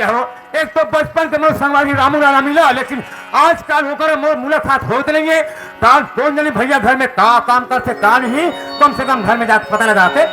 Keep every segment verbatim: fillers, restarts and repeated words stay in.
हो, एक तो बचपन के मोर संगवारी रामू लाला मिला, लेकिन आजकल ओकर मोर मुलाकात होत नहीं है। काल कौन जानी भैया घर में का काम करथे, का नहीं, कम से कम घर में जाके पता लगा के।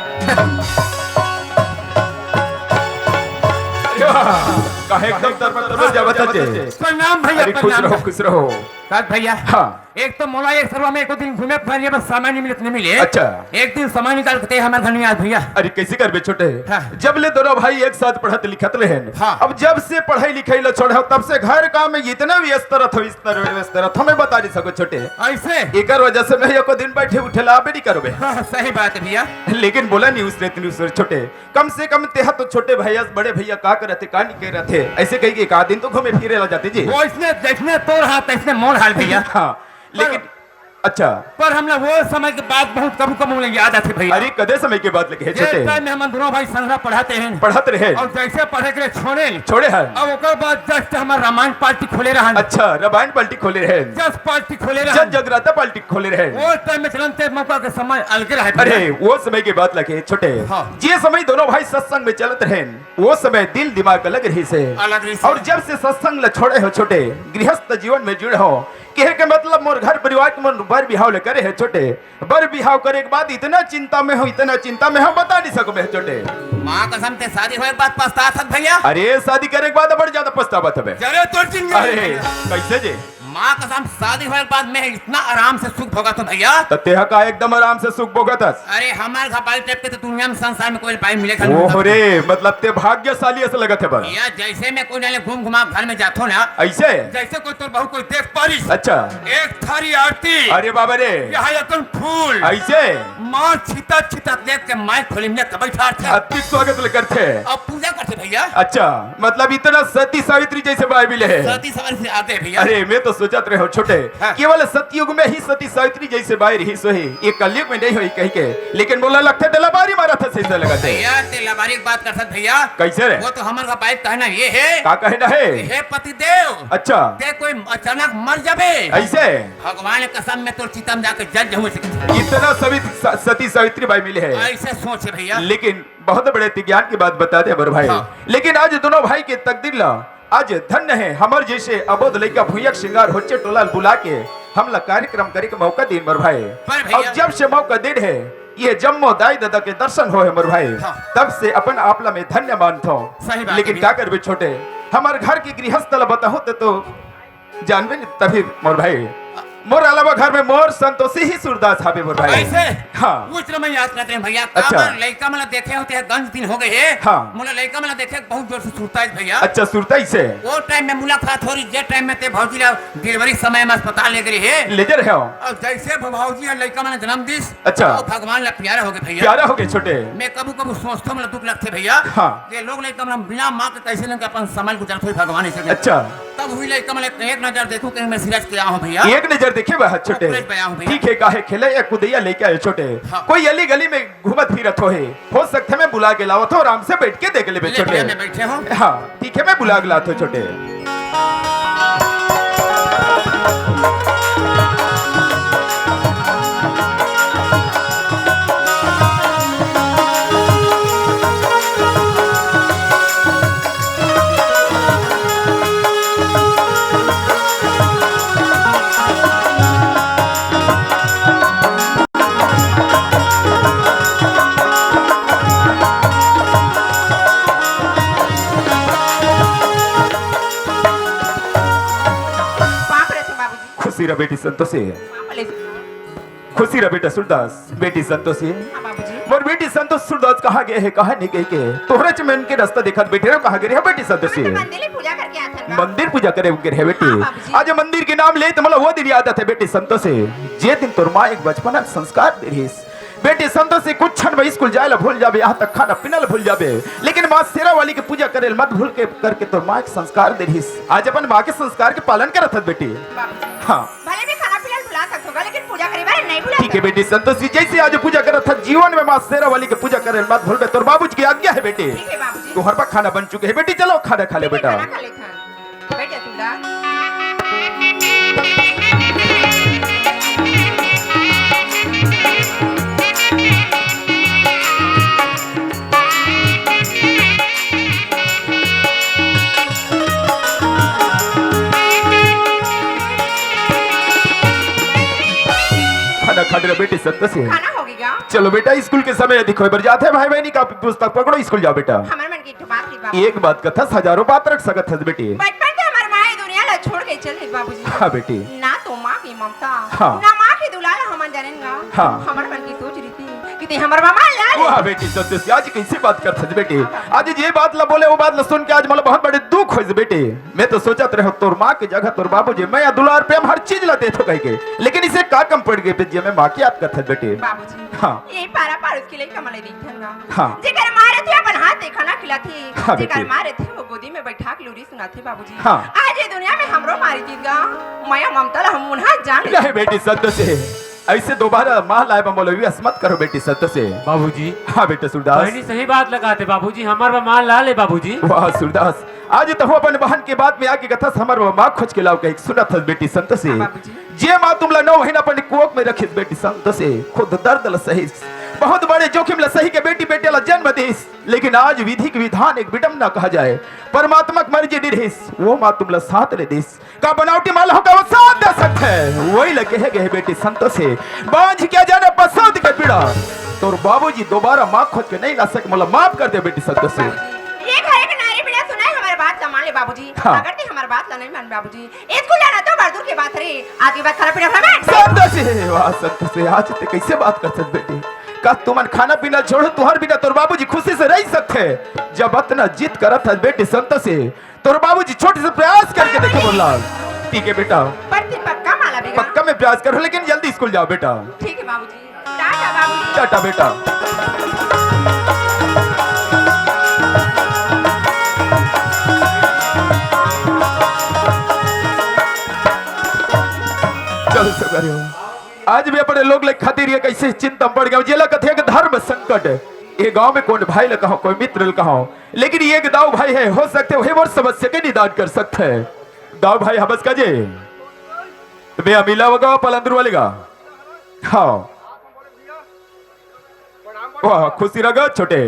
काहे एकदम तरपत तरपत जावत हे? प्रणाम भैया, अरे खुश प्रणाम। रहो, खुश रहो। का भैया? हाँ। एक तो मोला एक सरवा में एको दिन घूमे फिरे बर समय नहीं मिलत, नहीं मिले। अच्छा। एक दिन समय निकाल के ते हमर घर में आ भैया। अरे कैसे करबे छोटे? हाँ। जब ले दोनों भाई एक साथ पढ़त लिखत रहेन, हाँ। अब जब से पढ़ाई लिखाई ला छोड़े हो, तब से घर काम में इतना व्यस्त रहत हो, इतना व्यस्त रहत हो, मैं बता नहीं सको छोटे। ऐसे? एकर वजह से मैं एको दिन बैठे उठे ला आबे नहीं करबे। हाँ, सही बात है भैया। लेकिन बोला नहीं उस रे, छोटे, कम से कम तेहा तो छोटे भैया, बड़े भैया का करत हे, का नहीं करत हे, ऐसे कही के एक आध दिन तो घूमे फिरे ला जाते जी। वो इसने जैसने तोर हाल, तैसने मोर हाल भैया। हाँ, लेकिन पर, अच्छा। पर हमला वो समय के बात बहुत कभू कभू ले याद आथे भैया। अरे, कदे समय के बात लगे हे जे छोटे? टाइम में हमन दोनों भाई संघरा पढ़त रहेन। पढ़त रहेन। और जैसे पढ़े के लिए छोड़ेन। छोड़े हन। अब ओकर बाद जस्ट हमर रामायण पार्टी खोले रहन। अच्छा, रामायण पार्टी खोले रहेन। जस पार्टी खोले रहन। जन जगराता पार्टी खोले रहेन। वो टाइम में चलन ते मौका के समय अलगे रहे भैया। अरे, वो समय के बात लगे छोटे। हाँ। जे समय दोनों भाई सत्संग में चलत रहेन, वो समय दिल दिमाग अलग रहिस हे। अलग रहिस हे। और जब से सत्संग ला छोड़े हो छोटे, गृहस्थ जीवन में जुड़े हो, कहे के मतलब मोर घर परिवार के मन बर बिहाव ले करे हे छोटे। बर बिहाव करे के बाद इतना चिंता में हो, इतना चिंता में हो, बता नहीं सको बे छोटे। माँ कसम ते शादी होए के बाद पछतात हस भैया। अरे शादी करे के बाद बड़ ज्यादा पछतावत हबे। जरे तोर जिंदगी अरे भैया। कैसे जे? माँ कसम, शादी होए के बाद मैं इतना आराम से सुख भोगत हूँ भैया। त तेहा का एकदम आराम से सुख भोगत हस? अरे, हमार घर बाई टाइप के तो दुनिया में, संसार में कोई बाई मिले घर में ओहो रे, मतलब ते भाग्यशाली ऐसे लगत हे बा। या जैसे मैं कोई नाले घूम घुमा घर में जाथो ना। ऐसे? जैसे कोई तोर बहू कोई देख पारिस। अच्छा। एक थारी आरती। अरे बाबा रे। यहाँ अपन फूल। ऐसे? माँ छिता छिता देख के माई खोली में बैठा थे। अति स्वागत ले करथे। अब पूजा करथे भैया। अच्छा, मतलब इतना सती सावित्री जैसे बाई मिले हे। सती सावित्री से आते भैया। अरे, मैं तो सोचत रहे हो छोटे, हाँ। केवल सतयुग में ही सती सावित्री जैसे बाई रहिस होही, ये कलयुग में नहीं होही कही के। लेकिन मोला लगथे ते लबारी मारत हस, ऐसे लगत हे। भैया, ते लबारी के बात करथस भैया। कैसे रे? वो तो हमर का बाई कहना ये हे। का कहना हे? हे पतिदेव। अच्छा। ते कोई अचानक मर जाबे। ऐसे? भगवान कसम में तोर चिता में जाके जल जहूं से। इतना सवित-, स-, सती सावित्री बाई मिले हे। ऐसे सोच भैया। लेकिन बहुत बड़े ते ज्ञान की बात बता दे मोर भाई। हाँ। लेकिन आज दोनों भाई के तकदीर ला, आज धन्य हे हमर जैसे अबोध लइका भुइयां के सिंगार होचे टोला ल बुला के हमला कार्यक्रम करे के मौका दीन मोर भाई। पर भैया और जब से मौका दीन हे, ये जम्मो दाई ददा के दर्शन होहे मोर भाई। हाँ। तब से अपन आप ला मैं धन्य मानथों। सही बात लेकिन हे। का करबे छोटे, हमर घर के गृहस्थ ला बताहूं ते तो जानबे नहीं, तभी मोर भाई, मोर अलावा घर में मोर संतोषी ही सूरदास हावे मोर भाई। ऐसे? हाँ। उस समय याद करते हैं भैया, अच्छा। काबर लइका मन ला देखे होते हैं, गंज दिन हो गए हे। हाँ। मोला लइका मन ला देखे बहुत जोर से सुरता हे भैया। अच्छा, सुरता हे से? वो टाइम में मुलाकात हो रही, जे टाइम में ते भौजी ला डिलीवरी समय में अस्पताल ले गए हे। ले जा रहे हो? और जैसे भ-, भौजी ह लइका मन ला जन्म दिस, अच्छा। वो भगवान ला प्यारा हो गए भैया। प्यारा हो गए छोटे। मैं कभू कभू सोचथों, मोला दुख लगथे भैया। हाँ। ये लोग लइका मन बिना माँ के कैसे लेके अपन समय गुजारत होही भगवान ऐसे। अच्छा। तब हुई लइका मन एक नजर देखूं, कहीं मैं सिरज के आया हूँ भैया। एक नजर देखे बा छोटे। हाँ, तुरंत आया हूँ भैया। ठीक हे, काहे खेले या कुदैया लइका हे छोटे। हाँ। कोई अली गली में घूमत फिरत होही, हो सकथे मैं बुला के लावत हों, आराम से बैठ के देख लेबे ले छोटे। भैया, मैं बैठे हूँ। हाँ, ठीक हे, मैं बुला के लात हों छोटे। पाँव परत हँव बाबूजी। खुशी रह बेटी संतोषी। पाँव परत हँव। खुशी रह बेटा सूरदास, बेटी संतोषी। हाँ बाबूजी। मोर बेटी संतोष सूरदास कहाँ गए हे, कहाँ नहीं गए के? तोहरे च मन के रास्ता देखत बैठे रहो, कहाँ गए रहे बेटी संतोशी? अभी तो मंदिर में पूजा करके आथन बा। मंदिर पूजा करे उनके रहे बेटी। हाँ बाबूजी। आज मंदिर के नाम ले तो मतलब वो दिन याद आथे बेटी संतोषी, जे दिन तोर माँ एक बचपना के संस्कार दे रहिस। बेटी संतोषी, कुछ क्षण में स्कूल जाए ला भूल जाबे, यहाँ तक खाना पीना ला भूल जाबे, लेकिन माँ शेरा वाली के पूजा करे ला मत भूल के करके तोर माँ के संस्कार दे रहिस। आज अपन माँ के संस्कार के पालन करत हस बेटी। बाबूजी। हाँ। भले भी खाना पीना भुला सकत होगा, लेकिन पूजा करे बर नहीं भुला ठीक है सकत। बेटी संतोषी, जैसे आज पूजा करत हस, जीवन में माँ शेरा वाली के पूजा करे मत भूलबे। तोर बाबूजी की आज्ञा है बेटी। ठीक है बाबूजी। तोहर बा खाना बन चुके है बेटी, चलो खाना खा ले ठीक है, बेटा। खाना खा लेथन। बैठ जा तू ला। खा ले बेटी संतोषी। खाना हो गया? चलो बेटा, स्कूल के समय अधिक होय बर जात हे, भाई बहिनी का पुस्तक पकड़ो, स्कूल जाओ बेटा। हमर मन के एक ठो बात हे बाबू। एक बात कथस, हजारों बात रख सकत हस बेटी। बचपन से हमर माँ ये दुनिया ला छोड़ के चल दे बाबूजी। हाँ बेटी। ना तो माँ की ममता, हाँ। ना माँ की दुलार हमन जानेन गा। हाँ। हमर मन की सोच रहिस कि ते हमर मामा ला ले। वाह बेटी संतोषी, आज कैसे बात करत हस बेटी। आज ये बात ला बोले, वो बात ला सुन के आज मोला बहुत बड़े दुख होइस बेटी। मैं तो सोचत रहेंव तोर माँ के जगह तोर बाबूजी मया दुलार प्रेम हर चीज ला देथों कहिके, लेकिन इसे का कम पड़ गे जे मैं माँ के याद करत हस बेटी। बाबूजी, हाँ। ये पारा पारुस के लइका मन ला देखथन गा। हाँ। जेकर माँ रहिथे अपन हाथ से खाना खिलाथे, हाँ, जेकर बेटी। माँ रहिथे वो गोदी में बैठा के लोरी सुनाथे बाबूजी। हाँ। आज ये दुनिया में हमरो माँ रहितिस गा, मया ममता ला हम उन्हा जान नहीं बेटी संतोषी, ऐसे दोबारा माँ लाए बर मोला विवश मत करो बेटी संतोषी। बाबूजी। हाँ बेटा सूरदास। बहिनी सही बात ला कथे बाबूजी, हमर बर माँ ला ले बाबूजी। वाह सूरदास, आज तहूँ अपन बहन के बात में आके कथस हमर बर माँ खोज के लाव कहिके। सुनत हस बेटी संतोषी। हाँ बाबूजी। जे माँ तुमला नौ महीना अपन कोख में रखिस बेटी संतोषी, खुद दर्द ला सहिस, बहुत बड़े जोखिम ला सही के बेटी बेटा ला जन्म दिस, लेकिन आज विधि के विधान एक विडम्बना कहा जाए, परमात्मा के मर्जी नइ रहिस, वो माँ तुमला साथ नइ दिस। का बनावटी माँ ला हो का वो साथ दे सकथे? वही ला कहे गे हे बेटी संतोषी, बाँझ के जाने पसंद के पीड़ा। तोर बाबूजी दोबारा माँ खोज के नइ ला सके, मोला माफ कर दे बेटी संतोषी। ये घर के नारी बिना सुनाए हमर बात ला मान ले बाबूजी। हाँ। अगर ते हमर बात ला नइ मान बाबूजी, स्कूल जाना तो बड़ दूर के बात रे, आज के बाद खाना पीना अपना बैठ। संतोषी, वाह संतोषी, आज ते कैसे बात करत हस बेटी? का तुमन खाना पीना छोड़ो, तुँहर बिना तोर बाबूजी खुशी से रहि सकथे? जब अतना जिद करत हस बेटी संतोषी, तोर बाबूजी छोटे से प्रयास करके देखे मोर लाल। ठीक है बेटा। पर ते पक्का माँ ला बेगा। पक्का मैं प्रयास करूँ, लेकिन जल्दी स्कूल जाओ बेटा। ठीक है बाबूजी। टाटा बाबूजी। टाटा बेटा। चल सगरे हो। आज मैं अपने लोग ले खातिर ये कैसे चिंता में पड़ गया हूँ। जेला कथे एक धर्म संकट। ये गांव में कोन भाई ला कहूँ, कोई मित्र ला कहूँ, लेकिन ये एक दाऊ भाई हे, हो सकथे वही मोर समस्या के निदान कर सकथे। दाऊ भाई हबस का जे, मैं अमीला वगा पलंदरू वाले गा। हाँ। वाह, खुशी रह गा छोटे।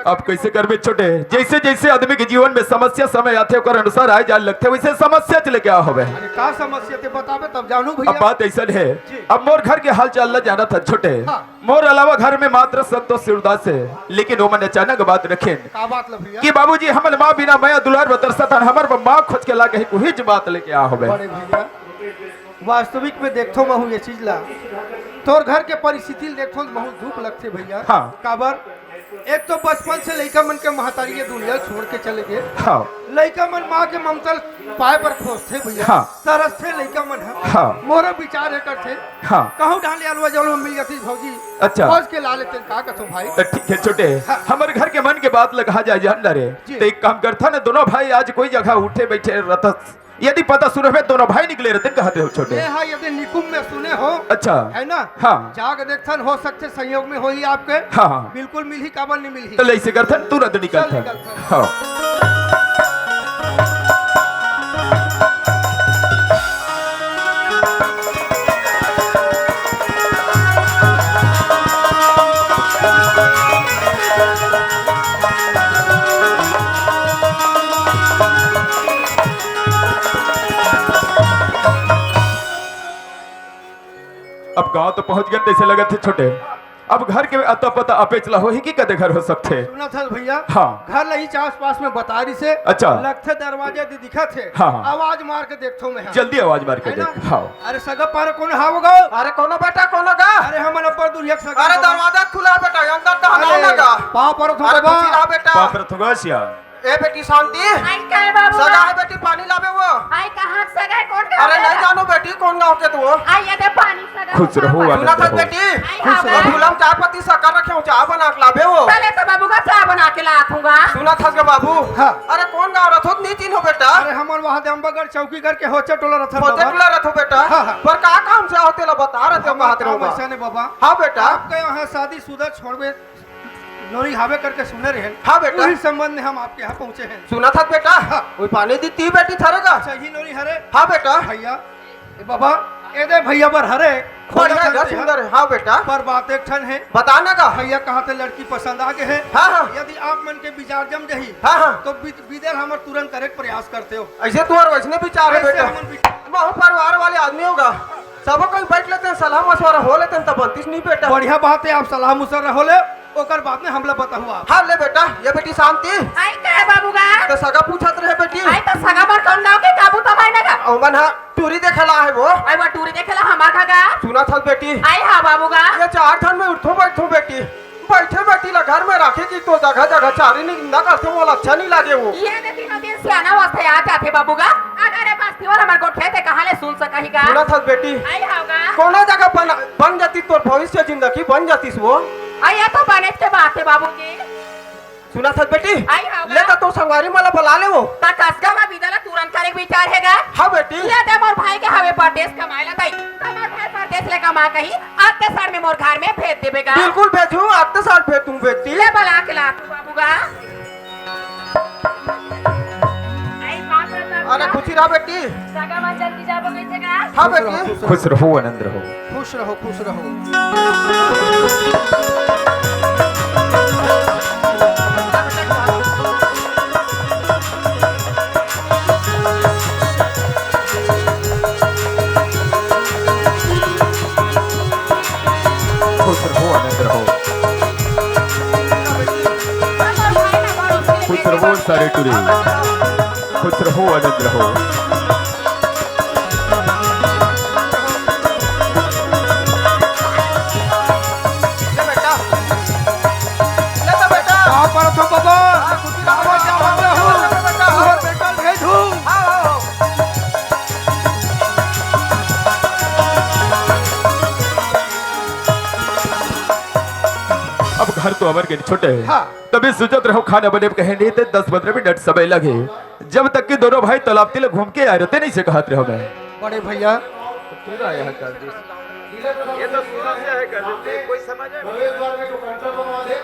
अब कैसे करबे छोटे? जैसे जैसे आदमी के जीवन में समस्या समय आथे, ओकर अनुसार आए जाए लगथे, वैसे समस्या चले क्या होवे? अरे का समस्या ते बताबे तब जानू भैया। अब बात ऐसन हे, जी। अब मोर घर के हाल चाल ला जानत हस छोटे। हाँ। मोर अलावा घर में मात्र संतोष सूरदास हे, लेकिन ओमन अचानक बात रखेन का बात ला भैया? कि बाबूजी हमन माँ बिना मया दुलार बर तरसत हन, हमर बर माँ खोज के ला कहिके उहीच बात लेके आ होवे। बड़े भैया, वास्तविक में देखथों महूँ ये चीज ला, तोर घर के परिस्थिति ल देखथों त महूँ दुख लगथे भैया। हाँ। काबर? एक तो बचपन से लइका मन के महतारी ये दुनिया छोड़ के चले गे। हाँ। लइका मन माँ के ममता ल पाए बर खोजथे भैया। हाँ। तरसथे लइका मन ह। हाँ। मोरो विचार हे करथे। हाँ। कहूँ ढाले अलवा जलवा मिल जातिस भौजी। अच्छा। खोज के ला लेतेन, का कथों भाई? त ठीक हे छोटे, हाँ। हमर घर के मन के बात ल कहा जाए जान डारे। जी। त एक काम करथन ना, दोनों भाई आज कोई जगह उठे बैठे रथस, यदि पता सुने में दोनों भाई निकले रहितेन, कहते हो छोटे। ये हाँ, यदि निकुम में सुने हो, अच्छा। है ना? हाँ। जाके देखथन, हो सकथे संयोग में होही आपके। हाँ, हाँ। बिल्कुल मिलही, काबर नहीं मिलही। त ऐसे करथन, तुरंत निकलथन। चल निकलथन। हाँ। अब गांव तो पहुंच गए, तैसे लगत हे छोटे। अब घर के अता पता अपेच ला होही कि कदे घर हो सकथे। सुनत हस भैया? हाँ। घर ला ही आस पास में बता रहिसे। अच्छा। लगथे दरवाजा दे दिखत हे। हाँ, हाँ। आवाज मार के देखथों मैं, हाँ। जल्दी आवाज मार के है ना? देख। हाँ। अरे सगा पारा कोन हाव गा? अरे कोनो बेटा, कोनो गा? अरे हमन अब्बड़ दूरिहा के सगा अरे बाबा। दरवाजा खुला बेटा, अंदर तो हटाओ अरे ना गा। पाँव परत हों अरे बाबा। कुछ ना बेटा। पाँव परत हों गा सिया। ए बेटी शांति। आई का हे बाबू? सगा हे बेटी, पानी लाबे वो। आई कहाँ के सगा हे, कोन गाँव अरे के नहीं हे? जानो बेटी, कोन गाँव के तू? आई ये दे पानी सगा खुश हो, रहो, पापा। आनंद सुनत हस रहो। बेटी? आई खुश हाँ रहो। बा। फूलन चाय पत्ती शक्कर रखे हों, चाय बना के लाबे वो। चले तो बाबू का चाय बना के लात हूँ गा। सुनत हस गा बाबू? हाँ। अरे कोन गाँव रथो त नहीं चिन्हों बेटा? अरे हमन वहाँ दे अम्बागढ़ चौकीगढ़ के होचे टोला रथन होचे बाबा। टोला रथो बेटा? हाँ, हाँ। पर का काम से आहो तेला बता रहे तें हम बात का रहो बा। वैसा नहीं बाबा। हाँ बेटा। आपके यहाँ शादीशुदा छोड़बे नोरी हावे करके सुने रहेन। हाँ बेटा। वही संबंध में हम आपके यहाँ पहुँचे हैं। सुनत हस बेटा? हाँ। वही पानी दीती बेटी थरे गा। अच्छा, ही नोरी हरे? हाँ बेटा। भैया, ए बाबा, ए दे भैया बर हरे। बढ़िया खोला गा, चलते हैं। सुंदर हे। हाँ बेटा। पर बात एक ठन हे। बता ना गा। भैया कहा थे लड़की पसंद आ गे हे। हाँ, हाँ। यदि आप मन के विचार जम जाही, हाँ, हाँ। तो बि-, बिदे ल हमर तुरंत करे के प्रयास करते हो। ऐसे तो और वैसने विचार हे ऐसे बेटा। हमन विचार महूँ परिवार वाले आदमी हों गा। सबो कोई बैठ लेते हैं, सलाह मशवरा हो लेते हैं, तब बनतीस नहीं बेटा। बढ़िया बात है, आप सलाह मशवरा हो ले, ओकर बाद में हमला बताहू आप। हाँ, ले बेटा, ये बेटी शांति। आई का है बाबू गा? तो सगा पूछत रहे बेटी। आई तो सगा बर कौन गाँव के काबू तो भाई ना गा? ओमन हा टूरी देखे ला है वो। आई वो टूरी देखे ला हमार का गा? सुना था बेटी। आई हाँ बाबू गा। ये चार ठन में उठो बैठो बेटी। बैठे बेटी ला घर में राखे कि तो जगह जगह चारी नहीं ना करते, मोला अच्छा नहीं लागे वो। ये दे तीनों दिन सियाना वास्ते आ जाथे बाबू गा। अगर ये बस्ती वाला हमार गोठिया ते कहाँ ले सुन सकही गा? सुना था बेटी। आई हाँ गा। कोनो जगह बन, बन जाती तोर भविष्य जिंदगी बन जातीस वो। आई ये तो बने के बात है बाबूजी। सुना था बेटी। आई हाँ गा। ले तो तोर संगवारी मोला बुला ले वो। ता कसगा मा बिदा ला तुरंत करे के विचार है गा? हाँ बेटी। ये दे मोर भाई के हवे परदेस कमाए ला ताई। ता मोर भाई परदेस ले कमा कही आते साल में मोर घर में भेज देबे गा। बिल्कुल भेजू, आते साल भेज दूँ बेटी। ले बला के ला तू बाबू गा। आई बाप रे बाप। अरे खुशी रहा बेटी। सगा मन जल्दी जाबो कइसे गा? हाँ बेटी। खुश रहो, आनंद रहो। खुश रहो, खुश रहो। खुश रहो, आनंद रहो। खुश रहो सारे टूरी। खुश रहो, आनंद रहो। ले बेटा। ले तो बेटा। का परत हो बाबा? हाँ, खुशी रहो। बाबा, क्या बात है हो? ले बेटा। और बेटा भेज हूँ। हाँ, हाँ, हाँ। अब घर तो हमर के छोटे है। हाँ। तभी सोचत रहो खाना बने कहे नहीं ते दस पंद्रह मिनट समय लगे। जब तक कि दोनों भाई तालाब तिल घूम के आए रहते नहीं से कहत रहो मैं। बड़े भैया। पूरा यहाँ कर दे। ये तो शुरू से है कर दे, कोई समझ में। प्रवेश द्वार में जो कंट्रोल बनवा दे,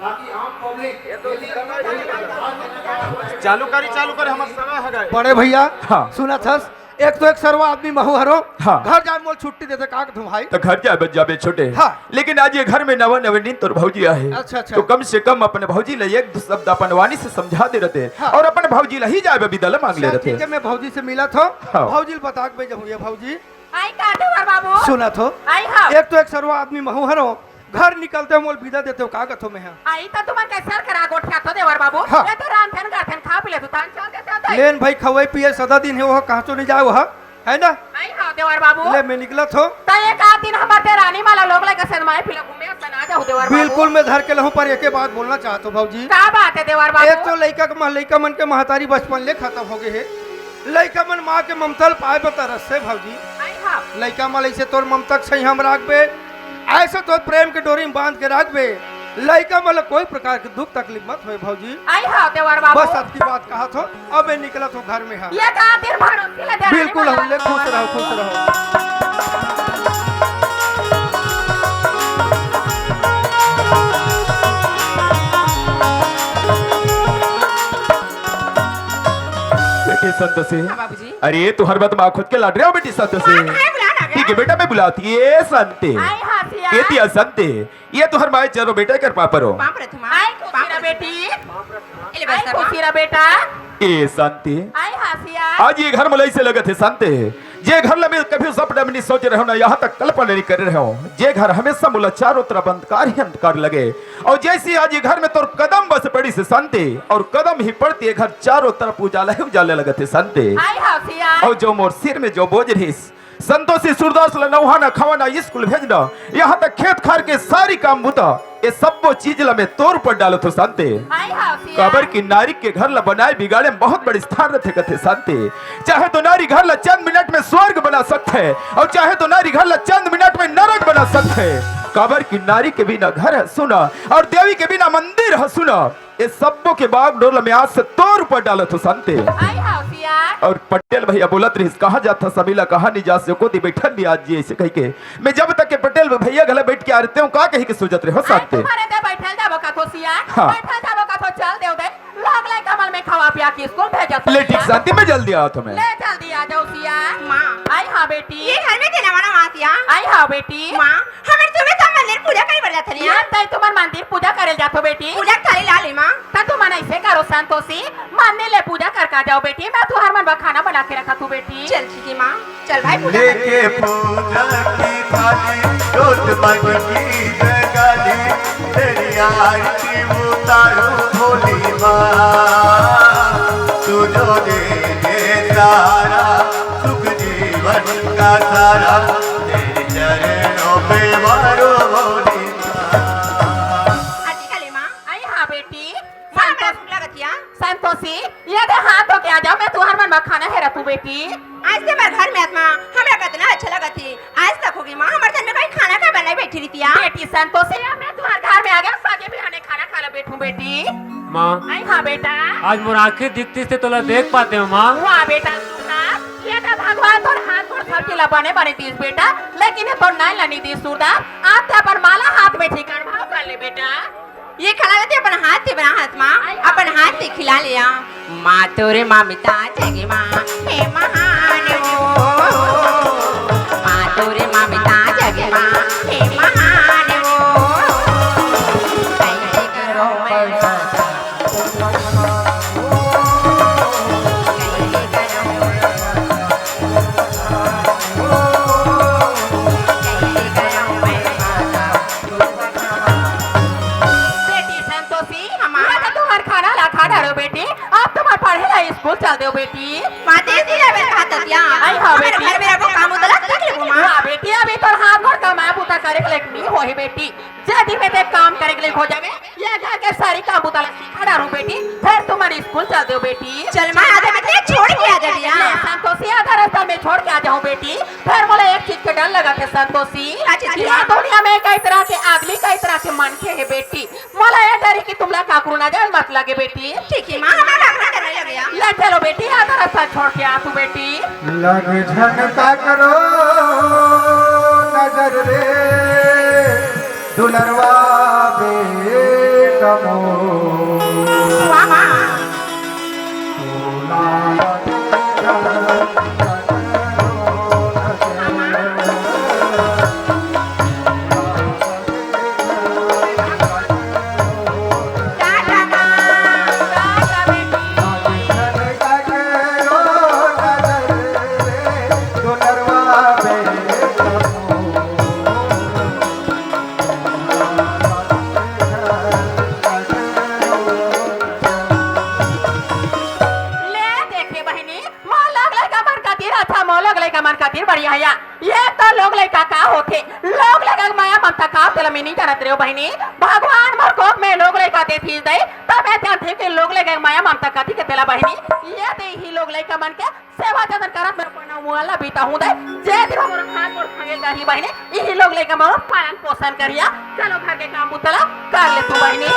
ताकि आम पब्लिक ये तो समझ में। चालू करी, चालू करी, हमर समय है गए। बड़े भैया, हाँ। सुना थस, एक तो एक सरवा आदमी महू हरो, हाँ। घर जाए मोल छुट्टी देते का तुम भाई? तो घर जाए बच जाबे छोटे। हाँ। लेकिन आज ये घर में नवा नवे नींद तोर भौजी आहे। अच्छा, अच्छा। तो कम से कम अपने भौजी ले एक शब्द अपन वाणी से समझा दे रहते हाँ। और अपन भौजी ले ही जाए बिदा ले मांग ले अच्छा, रहते। ठीक है, मैं भौजी से मिला था। हाँ। भौजी ले बता के भेजहूँ ये भौजी। आई का देवर बाबू? सुना थो। आई हाँ। एक तो एक सरवा आदमी महू हरो, घर निकलते मोल बिदा देते हो, का कथो मैं हाँ? आई तो तुमन कैसे करा गोठिया तो देवर बाबू? हाँ। ये तो रांधन करथन खा पी ले तू तान चल देते हो तो। लेन भाई खवाई पिए सदा दिन है वो कहाँ तो नहीं जाए वो हाँ? है ना? आई हाँ देवर बाबू। ले मैं निकला थो। तो एक आध दिन हमार देरानी माला लोग लेके सनमाए पिला घूमे सना जाओ देवर बाबू। बिल्कुल मैं धर के लहूँ पर एक बात बोलना चाहत हूँ भौजी। का बात है देवर बाबू? एक तो लइका के मह-, लइका मन के महतारी बचपन ले खत्म हो गए है। लइका मन माँ के ममता ल पाए बर तरस से भौजी। आई हाँ। लइका मन ल ऐसे तोर ममता के सही हम राखबे, ऐसे तोर प्रेम के डोरी में बांध के राखबे। लइका मन ल कोई प्रकार के दुख तकलीफ मत होए भौजी। आई हाँ देवर बाबू। बस अतकी बात कहा थो, अब मैं निकला थो घर में हाँ। ये का दिन भर उनके लिए देरानी बिल्कुल वाला हम ले खुश रहो, खुश रहो। बेटी संतोषी। हाँ बाबूजी। अरे, तू हर बात माँ खुद के लाड रहे हो बेटी संतोषी। माँ काहे बुला रहा ठीक है बेटा, मैं बुलाती। ए संते। आई हाँ सिया। ए दिया संते। ये तो हर माए चलो बेटा कर पापरो। पाँव परत हूँ माँ। आई खुशी रहा बेटी। ए ले आई बस खुशी रहा बेटा। ए संते। आई हाँ सिया। आज ये घर में ऐसे लगत है संते। जे घर ला मैं कभी सपना में नहीं सोच रहे हो ना, यहाँ तक कल्पना नहीं कर रहे हो। जे घर हमेशा मोला चारों तरफ अंधकार ही अंधकार लगे। और जैसे आज ये घर में तोर कदम बस पड़ी से संते, और कदम ही पड़ती है घर चारों तरफ उजाला ही उजाला लगत है संते। आई हाँ सिया। और जो मोर सिर में जो बोझ रहिस, संतोषी सूरदास ला नउहाना, खवाना, स्कूल भेजना, यहाँ तक खेत खार के सारी काम बुता, ये सब्बो चीज ला मैं तोर ऊपर डालत हो संते। आई हाँ सिया। काबर कि नारी के घर ला बनाए बिगाड़े में बहुत बड़ी स्थान रथे कथे संते। चाहे तो नारी घर ला चंद मिनट में स्वर्ग बना सकथे, और चाहे तो नारी घर ला चंद मिनट में नरक बना सकथे। काबर कि नारी के बिना घर है सुना, और देवी के बिना मंदिर है सुना। ये सब्बो के बागडोर ल मैं आज से तोर ऊपर डालत हो संते। आई हाँ सिया। और पटेल भैया बोलत रहिस, कहाँ जात हस अभी ला, कहाँ नहीं जात हस, कोती बैठन नहीं आज जी ऐसे कह के। मैं जब तक के पटेल भैया घला बैठ के आ रहते हो, का कही के सोचत रहे हो आई संते। तुम्हारे दे बैठल जाबो का थो सिया, हाँ। बैठल जाबो का थो, चल देव दे। लाग लाग कमल में खवा पिया के स्कूल भेजत ले ठीक सिया। संते, मैं जल्दी आवत हूँ मैं। ले जल्दी आ जाओ सिया। माँ। आई हाँ बेटी। ये घर में के नवा नवा सिया। आई हाँ बेटी। माँ, हमर तुम्हें सब मंदिर पूजा करे बर जात हलिया। ये तई तुम्हार मंदिर पूजा करे जात हो बेटी। पूजा करे ला ले माँ। त तुमन ऐसे करो संतोषी, मंदिर ले पूजा करके आ जाओ बेटी, मैं तुहर मन बर खाना बना के रखत हूँ बेटी। चल ठीक हे माँ, चल भाई पूजा कर। लेके पूजा की थाली, जोत मन की जगाली, तेरी आरती उतारूं भोली माँ। तू जो दे दे सारा, सुख जीवन का सारा, तेरे चरणों पे वारो भोली माँ। आरती कर ले माँ। आई हाँ बेटी। माँ, हमरा संतोष भूख लगत हिया। संतोषी, ये दे हाथ धो के आ जाओ, मैं तुहर मन बर खाना हेरत हूँ बेटी। आज ते हमर घर में आत माँ, हमरा कतना अच्छा लगत हे। आज तक होगे माँ, हमर घर में कहीं खाना खाए बर नहीं बैठी रहितिया। बेटी संतोषी, अब मैं तुहर घर में आ गया, सागे बिहाने खाना खा ले बैठूं बेटी। माँ, आई हाँ बेटा। आज मोर आँखी दिखती से तोला देख पाते हो माँ। वाह बेटा सुंदर, ये तो भगवान तोर हाथ गोड़ सब चीज ला बने बने दीस बेटा, लेकिन ये तोर नाई ला नहीं दीस सुंदर। आज ते अपन माला हाथ में ठिकान भाव कर ले बेटा। ये खाना ला ते अपन हाथ से बनाहस माँ, अपन हाथ से खिला ले। माँ तोरे ममता जग माँ, हे महान ओ। माँ तोरे ममता जग माँ, हे महान ओ। कैसे करो मैं बेटी संतोषी, हमार। मैं तो तुम्हार खाना ला खा डारो बेटी, अब तुम्हार पढ़े ला स्कूल चल देव बेटी। माँ, तेजी ले बेटा, हाथ दिया। आई हाँ हमर बेटी। घर में रहो, काम उतला देख लेबो माँ। वाह बेटी, अभी तोर हाथ गोड़ कमाए बूता करे के लायक नहीं होही बेटी। जल्दी में ते काम करे के लायक हो जावे, ये घर के सारी काम बूता ला सिखा डारू बेटी, फिर तुम्हार स्कूल चल देव बेटी। चल माँ, आधा में ते छोड़ के आ जा दिया। ले संतोषी, आधा रास्ता में छोड़ के आ जाऊं बेटी, फिर मोला एक चीज के डर लगथे संतोषी। अच्छा, अच्छा। ये दुनिया में कई तरह के आदमी, कई तरह के मनखे हे बेटी, मोला ये डर हे कि तुमला काकरो नजर मत लगे बेटी। ठीक हे माँ, हमरा काकरो डर नहीं लगे। ले चलो बेटी, आधा रास्ता छोड़ के आ तू बेटी। लग झन काकरो नजर रे, दुलरवा बेटा मोर। वाह, वाह। ले देखे बहिनी, मोर लोग लइका मन खातिर अच्छा, मोर लोग लइका मन खातिर बढ़िया हे। ये तो लोग लइका का होथे, लोग लइका के मया ममता का, तेला मैं नहीं जानत रेव बहिनी। भगवान मोर कोख में लोग लइका देतिस दई, तब मैं जानथें कि लोग लइका के मया ममता कथी के तेला बहिनी। ये दे ही लोग लइका मन के सेवा जतन करत में अपन मुआ ला बिताहूं दे, जे दिन मोर हाथ मोर खंगे करही बहिनी, इही लोग लइका मोर पालन पोषण करिया। चलो घर के काम बुता ला कर ले तू बहिनी।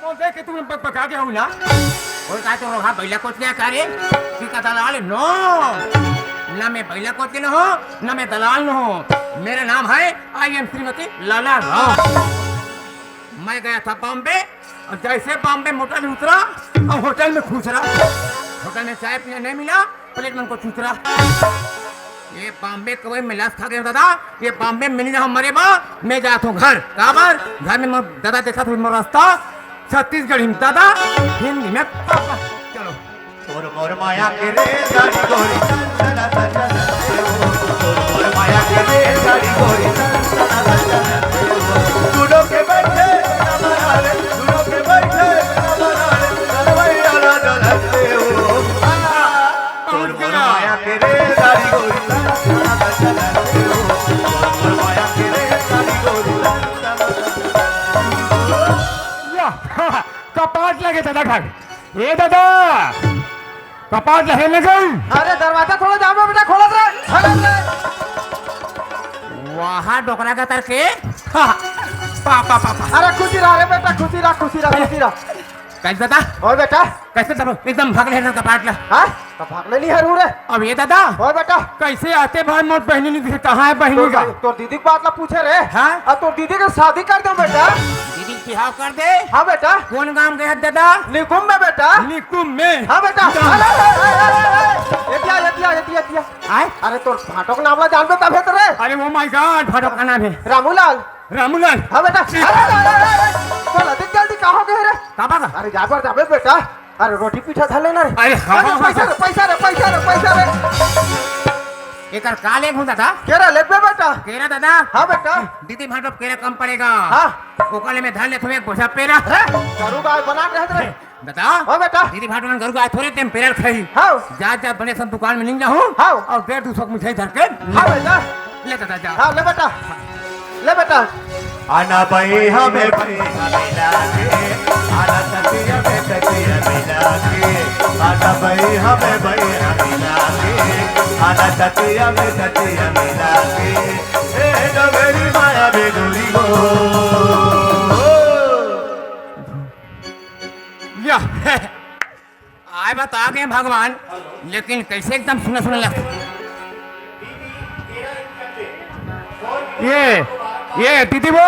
मोर देख के तुमन बकबका गे हव ना? बोल का तो रोहा बैला कोच गया का रे? कि का दलाल? No! ना मैं बैला कोच के न हो, ना मैं दलाल न हो। मेरा नाम है I am श्रीमती लाला राव। मैं गया था बॉम्बे और जैसे बॉम्बे मोटर में उतरा और होटल में घुसरा। होटल में चाय पीने नहीं मिला, प्लेट मन को चुचरा। ये बॉम्बे कवई में लाश खा गए दादा, ये बॉम्बे में नहीं रहा मरे बा, मैं जात हूँ घर। काबर? घर में मोर दादा देखत होही मोर रास्ता, छत्तीसगढ़ी में दादा, हिंदी में पापा। चलो। तोर मोर माया के रेलगाड़ी गोरी टन टन टन टन। तोर मोर माया के रेलगाड़ी गोरी टन टन टन टन। दुनो के बैठे कमरा रे, दुनो के बैठे कमरा रे, डलवई डला डलते हो। तोर मोर माया के रेलगाड़ी गोरी टन टन टन टन। तोर मोर माया के रेलगाड़ी गोरी टन टन टन टन। या, कपाट लगे दादा घर। ए दादा, कपाट लहे में गई। अरे दरवाजा थोड़ा जाम रे बेटा, खोलत रे, खोलत रे। वाह डोकरा का तरके। हाँ, पा, पा, पा, पा। अरे खुशी रह रे बेटा, खुशी रह, खुशी रह, खुशी रह। कैसे दादा? और बेटा? कैसे दादा? एकदम भाग ले ना कपाट ला। हाँ? तो भाग ले नहीं हरू रे। अब ये दादा? और बेटा? कैसे आते भाई मोर बहिनी नहीं दिखे, कहाँ है बहिनी तोर का? दी-, तोर दीदी के बात ला पूछे रे। हाँ? अब तोर दीदी के शादी कर दो बेटा। दीदी? बिहाव कर दे। हाँ बेटा। कौन गांव गए हस दादा? निकुम में बेटा। निकुम में? हाँ बेटा। निकुम। अरे, अरे, अरे, अरे, अरे, एतिया, एतिया, एतिया, एतिया। आय? अरे तोर भांटो के नाम ला जानबे तभे तो रे। अरे oh my God, भांटो का नाम है रामूलाल। रामूलाल। हाँ बेटा। ठीक। अरे, अरे, अरे, अरे, अरे, बोला, देख जल्दी का हो गए रे? का बात? अरे जाबर जाबे बेटा। अरे रोटी पीठा धर लेना रे। अरे हाँ, अरे हाँ, पैसा हाँ। रे, पैसा रे, पैसा रे, पैसा रे। एकर का लेबो दादा? केरा लेबे बेटा। केरा दादा? हाँ बेटा। दीदी भांटो केरा कम पड़ेगा। हाँ। ओकर ले मैं धर लेथों एक बोझा पेरा। हैं? गरू गाय बना के रहत रे। दादा? हाँ बेटा। दीदी भांटो मन गरू गाय थोरे तेम पेरा खाही। हाँ। जात जात बने सब दुकान में निंग जाहूँ। हाँ। अउ डेढ़ दू सौ मिठाई धर के। हाँ बेटा। ले दादा जा। हाँ, ले बेटा। ले बेटा। आना बई हमें बई हमें लागे, आना ततिया में ततिया मिला के, आना बई हमें बई हमें लागे, आना ततिया में ततिया मिला के, ए डबेरी माया बेदुरी गो। या। आय बता गए भगवान, लेकिन कैसे एकदम सुना सुना लगता। ये, ये दीदी वो,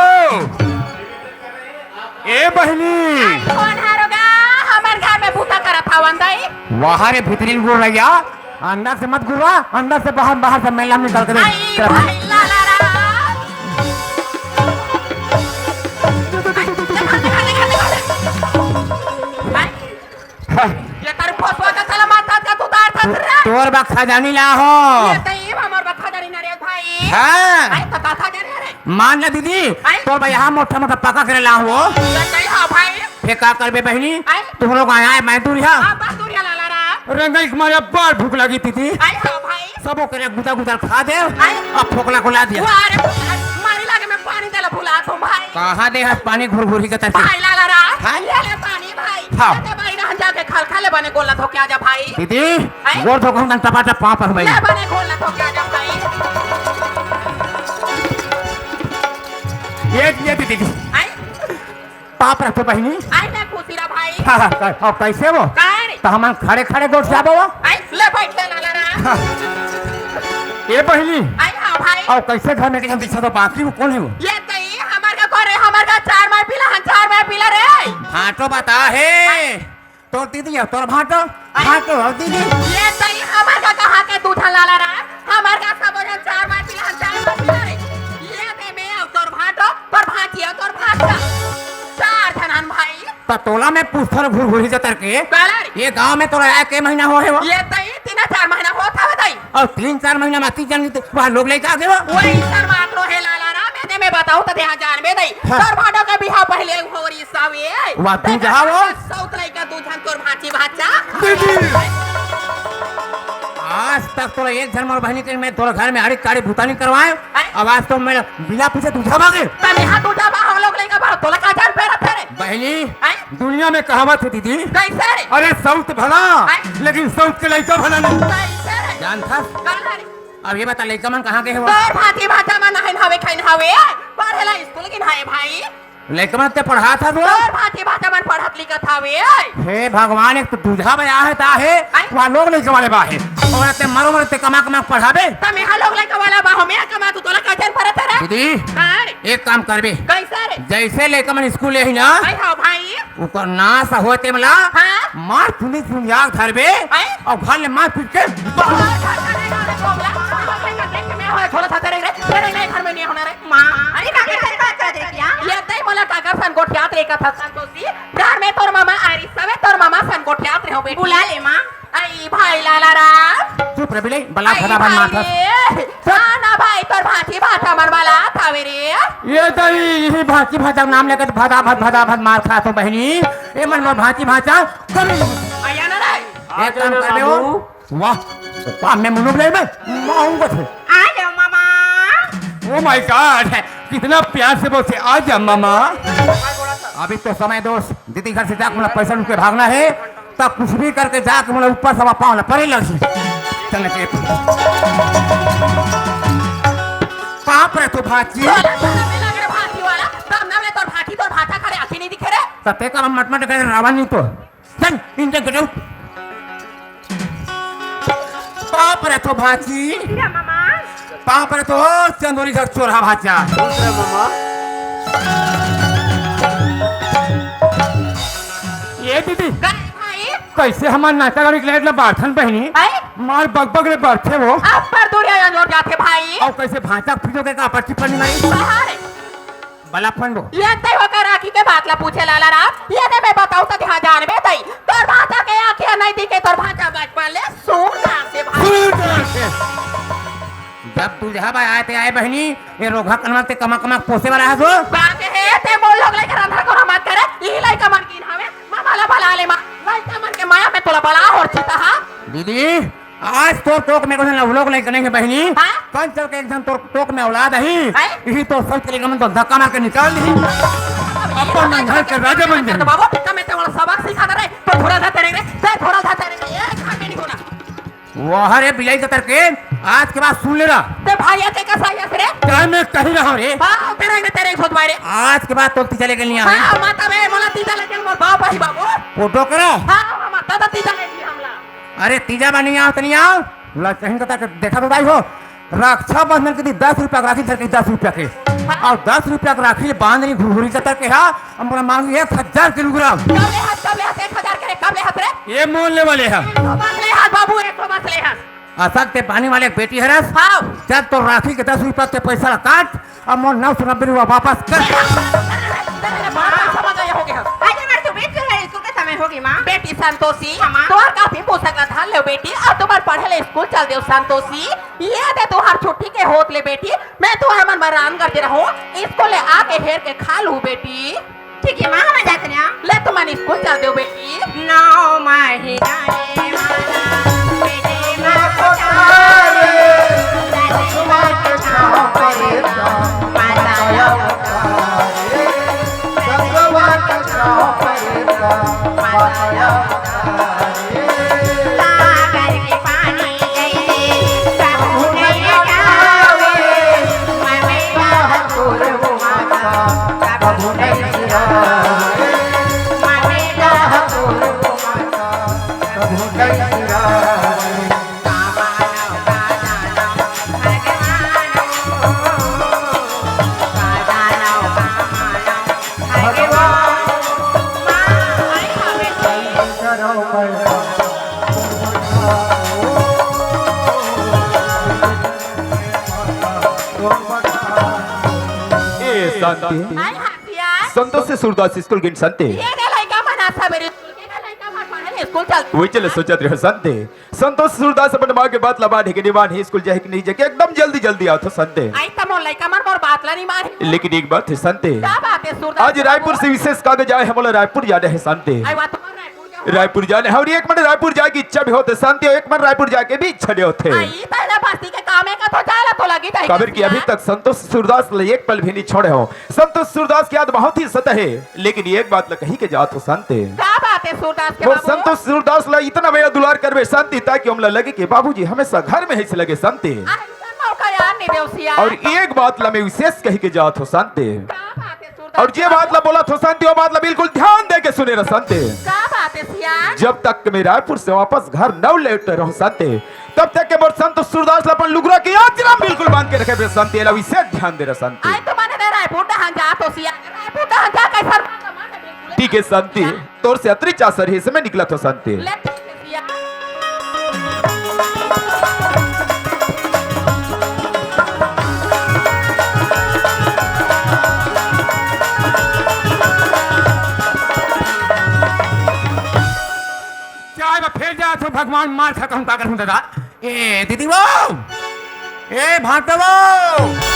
ए बहिनी। कोन हरो गा? हमर घर में बूता करत हवन दाई। वहाँ रे भीतरी गुड़ रहिया, अंदर से मत गुड़वा, अंदर से बाहर, बाहर से मैला निकाल के दे। आई भाई लाला रा। आई, देखा, देखा, देखा, देखा। आई, ये तार पोसवा का साला माथा का तू तार था रे। तोर बा खजानी ला हो। ये तो ये हमर बा खजानी ना रे भाई। हाँ। आई तो का खजानी रे? मान ले दीदी, आई। तोर बा यहाँ मोटा मोटा पका करे ला हो। ये तो हाँ भाई। फिर का करबे बहिनी? आई। तुहरो गाय आय, मैं दूर हा। हाँ, बस दूर हा लाला रा। रंगई के मारे अब्बड़ भूख लगी दीदी। आई हाँ भाई। सब ओकरे गुदा गुदा खा दे। आई। अब फोकला को ला दिया। वाह रे, मारी लागे मैं पानी देला भुला तुम भाई। कहाँ दे हस पानी घुरघुरी के तरती? भाई लाला रा, हाँ? ले ले पानी भाई। हाँ। ले भाई, रहन जाके खाल खा ले बने गोला धो के आजा भाई। दीदी, हैं? गोड़ धो के हम टपा टप पाँव पर भाई। ले बने गोला धो के आजा भाई। ये, ये दीदी। हैं? पाँव परथों बहिनी। आई ना खुशी रा भाई। हाँ, हाँ, कै-, और कैसे वो? काय रे? तो हमन खड़े खड़े गोड़ जाबो वो? आई, ले बैठ ले लाला रा। हाँ। ए बहिनी। आई हाँ भाई। और कैसे घर में के हम दिखा तो बाकी वो कौन है वो? ये तो ये हमर का घर है, हमर का चार माई पीला, हम चार माई पीला रे। हाँ, तो बता है। तोर दीदी है, तोर भांटो, आई। भांटो हो दीदी। ये तो ये हमर का कहाँ के तू झन लाला रा? हमर का सब झन चार माई पीला, हम चार माई पीला रे। ये दे मैं और तोर भांटो, तोर भांची और तोर भांचा। चार झन हन भाई। त तोला मैं पूछथों घुरघुरी जतर के, काला रे? ये गांव में तोला आय के महीना हो हे वो? ये दई तीन चार महीना होत हवे दई। और तीन चार महीना में तीन जन वहाँ लोग लइका आगे वो? वही सर मात्रो हे लाला राम, एदे मैं बताऊँ त देहा जानबे दई। हाँ। तोर भांटो के बिहाव पहले हो रही सावे। वाह, तू जहाँ हो? सौत लइका दू झन तोर भांची भांचा। दीदी। आज तक तोला एक झन मोर बहिनी के मैं तोर घर में आड़ी काड़ी भूता नहीं करवाए। हैं? अब आज तो मैं बिना पूछे दूजा मांगे। तने हाथ उठा बा, हम लोग लइका बा, तोला का जान पे रहते रे? बहिनी, हैं? दुनिया में कहावत है दीदी। कैसे रे? अरे सौत भला, हैं? लेकिन सौत के लइका भला नहीं। कैसे रे? जान था? काला रे? अब ये बता, लइका मन कहाँ गए हैं वो? तोर भांची भांचा मन हन हवे, खइन हवे, पढ़ेला स्कूल गिन हवे भाई। लइका मन ते पढ़ात हस वो? तोर भांची भांचा मन पढ़त लिखत हवे। हे भगवान, एक तो दूजा बया है ता है, आई। वहाँ लोग लइका वाले बा है। और ते मरो मरो ते कमा कमा के पढ़ाबे। त मेहा लोग लइका वाला बा हो, मेहा कमा तू तोला का जान परत रे? दीदी, हाँ रे। एक काम करबे। कैसे रे? जैसे लइका मन स्कूल ले ही ना, आई हाँ भाई। ओकर नाश होते मला, हाँ। मार चुनी चुनिया धरबे, आई। और घर ले मार पीट के बाहर। थोड़ा सा तेरे रे, तेरे नहीं घर में नहीं होना रे। माँ, अरे काकी, तेरे बात कर दे क्या? ये तई मोला काकर सन गोठियात रे कथा संतोषी। प्यार में तोर मामा आ रही सवे, तोर मामा सन गोठियात रहो बेटी। बुला ले माँ। आई भाई लाला राम। चुप रे बिले, बला आई फटाफट भाई मार। रे। हाँ ना भाई, तोर भांची भांचा मन वाला थावे रे। ये तई यही भांची भांचा नाम लेकर फटाफट फटाफट मार खाथों बहिनी। ए मन मोर भांची भांचा कभी। आया ना रे। एक काम कर दे वो। वाह, वाह, मैं मुन्नू बुलाए मैं, माँ हूँ बस। आ जाओ मामा। Oh my God, कितना प्यार से बोलते, "आ जा मामा।" अभी तो समय दोस्त, दीदी घर से जाके मतलब पैसा लूट के भागना है, तब कुछ भी करके जाके मतलब ऊपर सवा पाँव ना परे लग। चलना चाहिए। पाप रे तो भांची। तोला, तोला में लग रे भांची वाला, तब ना ले तोर भांची, तोर भांचा खड़े आँखी नहीं दिखे रे। तब ते का मट मट करे रावण नहीं तो। चल, इनके गजब। पाप रे तो भांची। क्या मामा? पाप रे तो चंदोरी घर चोरहा भांचा। दूसरा मामा। दीदी, का रे भाई? कइसे हमर नाचा गाड़ी के लाइट ला बारथन बहिनी? हैं? मार बगबग ले बरथे वो। अब पर दूरिया अंजोर जाथे भाई। अउ कइसे भांचा पीटो के का पर्ची पड़नी नहीं? बाहर। बला फंडो। ये तय होकर राखी के बात ला पूछे लाला राम। ये दे मैं बताऊं त ध्यान जानबे तई। तोर भांचा के आंखिया नहीं दिखे, तोर भांचा बचपन ले सूर ना से भाई। सूर ना से। जब दूल्हा भाई आए ते आए बहिनी, ये रोघा कनवा ते कमा कमा पोसे वाला है जो। बात हे, ते मोर लोग लइका रंधर को मत करे, ई लइका मन कीन हवे, मामा ला बला ले माँ, लइका मन के माया में तोला बला और चिता हा। दीदी, आज तोर तोक में कोनो लोग लइका नहीं है बहिनी, हाँ? कल चल के एक दिन तोर तोक में औलाद ही, हैं? यही तोर सब के लिए मन तो धक्का मार के निकाल दी। अपन मन घर के राजा बन जाए। बाबू, टिक्का में ते वाला सबक सिखा दे रे, तो थोड़ा सा तेरे रे, ते थोड़ा सा तेरे रे, एक हाथ में नहीं होना। वाह रे बिलाई के तरके, आज के बाद सुन ले रहा। ते भाई, ये का सही है रे? काय मैं कही रहा हूँ रे। हाँ, तेरे ने तेरे खुद मारे। आज के बाद तो तीजा लेके नहीं आवे। हाँ, माता बे, मोला तीजा लेके मोर बाप आई बाबू। फोटो करा। हाँ, हाँ, माता तो तीजा लेके हमला। अरे तीजा बा नहीं आओ, तो नहीं आओ। ला कहीं का तक देखा तो भाई हो। रक्षाबंधन के दिन दस रुपया के राखी धर के दस रुपया के। हाँ। अउ दस रुपया के राखी बांध रही घुघुरी के तरके हा। अब मोला मांगी एक हजार किलोग्राम। कब ले हाथ, कब ले हाथ, एक हजार के रे, कब ले हाथ रे? ये मोल ले वाले हा। एक सौ बस ले हाथ बाबू, एक सौ बस ले हाथ। असल ते पानी वाले एक बेटी हरस। हाँ। चल तो राखी के दस रुपया के पैसा ला काट, अब मोर नौ सौ नब्बे रुपया वापस कर। अरे, अरे, अरे, बाप रे, समझ आया हो गया। आज हमारे सुबह स्कूल है, स्कूल के समय होगी माँ। बेटी संतोषी, हाँ, माँ। तोहर कापी पुस्तक ला धर ले बेटी, अब तुम्हार पढ़े ले स्कूल चल देव संतोषी। ये दे तुहार छुट्टी के होत ले बेटी, मैं तुहार मन बर राम करते रहूं, स्कूल ले आके हेर के खा लू बेटी। ठीक है माँ, हम जाते हैं। ले तुमन स्कूल चल देव बेटी। नौ महीना ले माँ, बेटी माँ को तारे, चश्मा के छाँव पड़े ता, माता अवतारे। चश्मा के छाँव पड़े ता, माता अवतारे। सागर के पानी जैसे कहूँ नहीं जावे, ममेला हतोर वो माता, कभू नहीं सिरावे। ममेला हतोर वो माता, कभू नहीं सिरावे। भगवान। ए शांति। हाय हाथिया। संतोष से सूरदास स्कूल गिन शांति। ये दे लइका मन आज सवेरे स्कूल के लइका मन पढ़े स्कूल चल। वही चले सोचत रहे शांति। संतोष सूरदास अपन माँ के बात ला मान के निमान ही स्कूल जाए कि नहीं जाए कि एकदम जल्दी जल्दी आथो शांति। आई त मोर लइका मन मोर बात ला नहीं मानी। लेकिन एक बात है शांति। का बात है सूरदास? आज रायपुर से विशेष कागज आए हैं, मोला रायपुर जाना है शांति। आई बात तुम्हार रायपुर जाओ। रायपुर जाना है और एक मन रायपुर जाए की इच्छा भी होते शांति, एक मन रायपुर जाए के भी इच्छा नहीं होते। आई पहला बस्ती के काम है का तो जाए ला तो लगी जाए काबर कि अभी तक संतोष सूरदास ले एक पल भी नहीं छोड़े हो। संतोष सूरदास की याद बहुत ही सता है, लेकिन एक बात ला कही के जात हो शांति। का बात है सूरदास के वो बाबू? संतोष सूरदास ला इतना मया दुलार करबे शांति, ताकि हमला लगे कि बाबूजी हमेशा घर में ही से लगे शांति। अरे, ऐसा मौका यार नहीं देवसिया। और एक बात ला मैं विशेष कही के जात हो शांति। का बात है सूरदास और जे के बात ला बाबू? बोला थो शांति, वो बात ला बिल्कुल ध्यान दे के सुने रह शांति। का बात है सिया? जब तक मैं रायपुर से वापस घर न लौटे रहूं शांति, तब तक के मोर संतोष सूरदास ला अपन लुगरा के आचरा म बिल्कुल बांध के रखे बे शांति, एला विशेष ध्यान दे रह शांति। आई तो माने रे रायपुर डहान जा तो सिया, रायपुर डहान जा कैसर मार मार बिल्कुल। ठीक है शांति, तोर से अतरी चासर हे से मैं निकला थो शांति। ले ठीक है सिया। चाहे मैं फेल जात हो भगवान, मार खा कहूँ का करूँ दादा। ए दीदी वो, ए भांटो वो,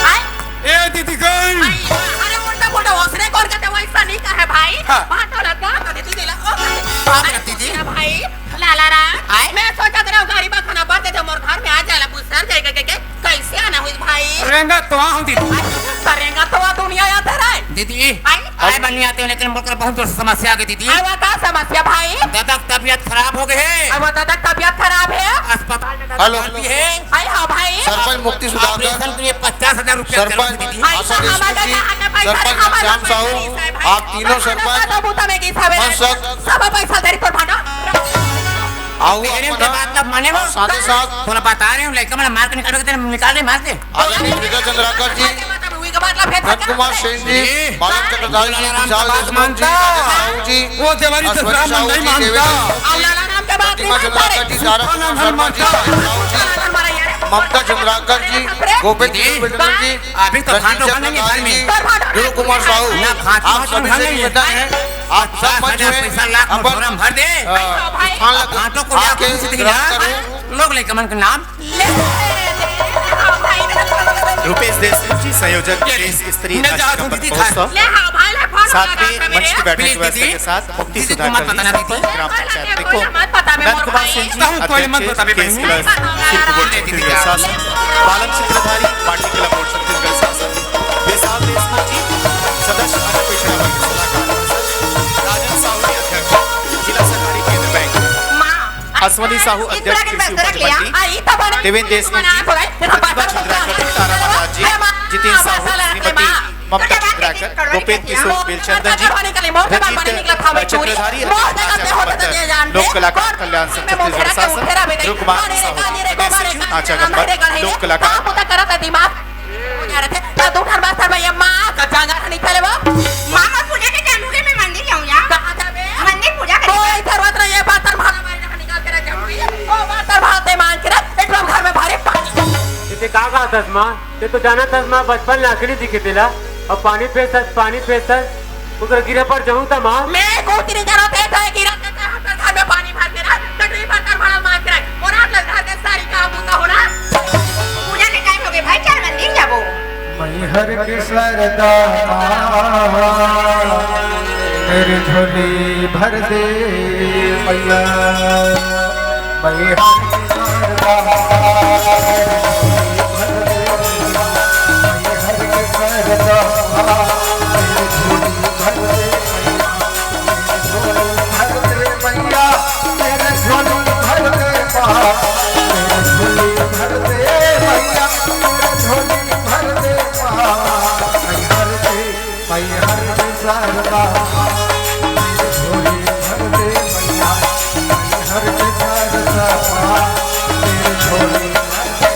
आय? ए दीदी गई। आई, अरे उल्टा पुल्टा ओसने कर के ते वैसा नहीं कहे भाई। हाँ। भांटो लगा तो दीदी दिला, ओ भाई। बाप रे अरे दीदी। मेरा भाई, लाला राम, आय? मैं सोचा तेरा गाड़ी बा खाना बात दे मोर घर में आ जाला, बुसर जाएगा के, के, कैसे आना हुई भाई? रेंगा तो आ हूँ दीदी। आय, करेंगा तो आ दुनिया या तेरा। दीदी, आय? आय बनी आते हो, लेकिन मोर कर बहुत जोर से समस्या आ गई दीदी। आय, वो का समस्या भाई? दादा की तबीयत खराब हो गई है। आय, वो दादा की तबीयत खराब है? अस्पताल में दादा हेलो। भर्ती है। आय, हाँ भाई। सरपंच मुक्ति सुधाकर। ऑपरेशन के लिए पचास हजार रुपया सरपंच जरूर दीदी। आय, आशा तो देशमुख हमारा जी, कहाँ का पैसा रे? सरपंच हमारा श्याम पैसा साहू, नहीं है भाई। आप तीनों हमारा सरपंच, तो बूता में की सब है। पंच सर। सब पैसा धरी तोर भाना। आओ, तेरे अपना उनके बात ला माने वो। साथ ही साथ थोड़ा बता रहे हो, लड़का मेरा मार के निकाल के तेरे निकाल दे, मार दे। आदरणीय विजय चंद्राकर जी, आगे बता, उनके बात ला भेज सके। कुमार सेन जी, बालक चक्रधारी जी, विशाल देशमुख जी, राजेश साहू जी, वो देवारी तो अश्वनी साहू जी, देवेंद्र देशमुख जी, प्रतिमा चंद्राकर जी, तारा प्रसाद शर्मा जी, राजेश साहू जी, ममता चंद्राकर जी, गोपेंद्र जी, जी, रंजीत चक्रधारी जी, ध्रुव कुमार साहू, आप सभी से निवेदन है, आप सब मंच में अपन, अ, स्थान लग-, आके ग्रहण करें। लोग ले कमन के नाम। रुपेश देशमुख जी, संयोजक, केश स्त्री नाच जगत महोत्सव। साथ में मंच पे बैठे हुए के साथ मुक्ति सुधाकर जी, सरपंच ग्राम पंचायत देखो, नंद कुमार सिंह जी, अध्यक्ष केश क्लब शिल्प बोर्ड छत्तीसगढ़ शासन, बालम चक्रधारी, माटी कला बोर्ड छत्तीसगढ़ शासन, विशाल देशमुख जी, सदस्य अन्य पिछड़ा वर्ग सलाहकार परिषद, राजन साहू जी, अध्यक्ष, जिला सहकारी केंद्र बैंक, अश्वनी साहू, अध्यक्ष कृषि उपज मंडी, देवेंद्र देशमुख जी, प्रतिभा चंद्राकर जी, तारा महाराज जी, जितेंद्र साहू, श्रीमती ममता चंद्राकर, गोपेंद्र किशोर बेलचंदन जी, रंजीत चक्रधारी, अध्यक्ष लोक कलाकार कल्याण संघ छत्तीसगढ़ शासन, ध्रुव कुमार साहू, देशमुख जी, नाचा गंबर, लोक कलाकार, का दू ठन बस्तर में ये माँ का जांगर नहीं चले वो। माँ, मैं पूजा के चालू के मैं मंदिर जाऊँ या? कहाँ जाबे? मंदिर पूजा करे। कोई जरूरत नहीं है, बर्तन भाड़ा बाहर निकाल के रख जाऊँगी। ओ बर्तन भाड़ा ते मांग के रख, एकदम घर में भारी पानी। ये ते का कहत हस माँ? ते तो जानत हस माँ, बचपन ले आखिरी दिखे तेला। अब पानी फेंकत हस, पानी फेंकत हस। उधर गिरे पर जाऊँ त माँ। मैं कुछ नहीं जानत, ते तो गिरा के घर में पानी भर के रख, कटरी बर्तन भाड़ा मांग के रख। और आप लोग घर के सारी काम होता हो ना। पूजा के टाइम हो गए भाई, चल मंदिर जाबो। मैहर के सरदा मेरी झोली भर दे मैया। मैहर के सरदा मेरी झोली भर दे मैया। मैहर के सरदा मेरी झोली भर दे मैया। मेरी झोली भर दे मैया, मेरी झोली भर दे माँ, मेरी झोली भर दे मैया, मेरी झोली भर दे माँ। मैहर के, मैहर के सरदा, मेरी झोली भर दे मैया, मैहर के सरदा माँ, मेरी झोली भर दे।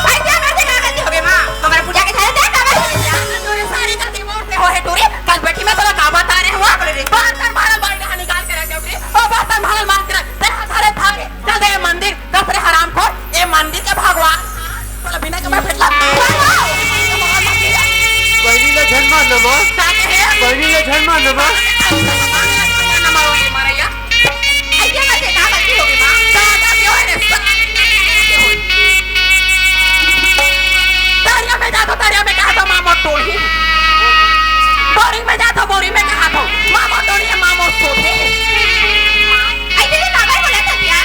अरे, क्या करते, क्या करते हो गए माँ? हमारा पूजा के सारे देख, तोरे सारी गलती मोर से हो है टूरी। कल बैठी मैं तोला का बता रहे हुआ। बर्तन भाड़ा बाल्टी निकाल के रख दे टूरी। ओ बर्तन भाड़ा मांग के रख। तेरा थारे थारे। चल दे मंदिर। दस रे हरामखोर। ए मंदिर के भगवान। तोला बिना के मैं बैठला। बहिनी ला झन मार न माँ। बहिनी ला झन मार न माँ। अइया ना, ये का गलती हो गई, माँ? दादा, क्यों है रे? दरिया में जा तो दरिया में कहा तो माँ मोर टोही। बोरी में जा तो बोरी में कहा तो माँ मोर टोही, माँ मोर टोही। अइया ये का बोला था क्या?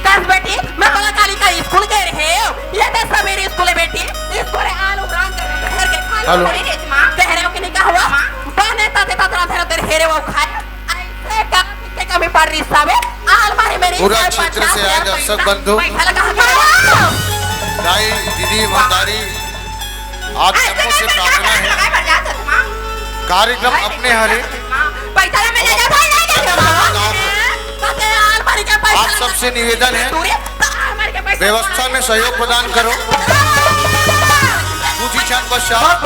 कस बेटी, मैं बोला काली का स्कूल गए रहे हो। ये तो सवेरे स्कूल है बेटी। स्कूल है, आलू राम के घर के खाली हेलो। बोली रे माँ। कह रहे हो कि नहीं कहा हुआ? माँ। बने ताते ताते राम तेरे हेरे वो खाए। ऐसे का कितने कमी पड़ रही सावे? आलमारी मेरी पूरा है क्षेत्र से आए दर्शक बंधु। पैसा लगा के। दाई, दीदी, महतारी, आप सबको से प्रार्थना है, कार्यक्रम अपने हरे। पैसा ले, मैं ले जा, भाई, ले जा। ताते आलमारी के पैसा आप लगा सबसे निवेदन है, दूरी, तो आलमारी के पैसा व्यवस्था में सहयोग प्रदान करो। कुछ ही क्षण पश्चात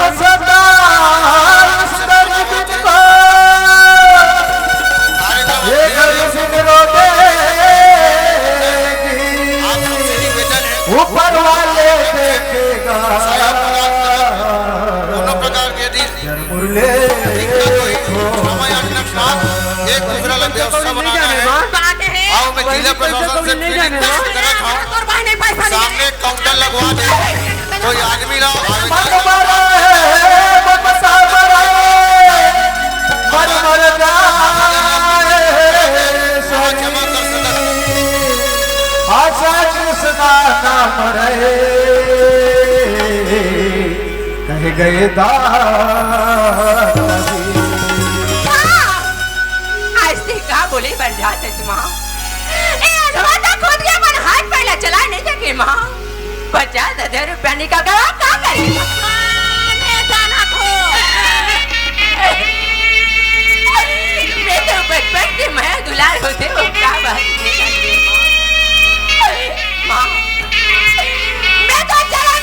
कार्यक्रम ये गरीब रो देगी, आप सबसे निवेदन है, ऊपर वाले देखेगा। सहयोग प्रदान करो। दोनों प्रकार के यदि मुरले दिक्कत होई, समय अटकत ना, एक दूसरा ला व्यवस्था बनाना है। आओ, मैं जिला प्रशासन से फील्ड टेस्ट करत हूँ, सामने काउंटर लगवा दे। कोई आदमी ना आवे। मत मारा है, मत साबरा है, मर मर जाए सही। आशा कृष्णा ना मरे, कह गए दादा जी। आज ते का बोले बन जात है तुम? ए अधवा तक खुद के अपन हाथ पैर ला चला नहीं सके माँ। पचास हजार रुपया निकाल कर आप का करी? मैं जाना थो। मैं तो बचपन से मैं दुलार होते हो, क्या बात है? माँ, मैं तो चला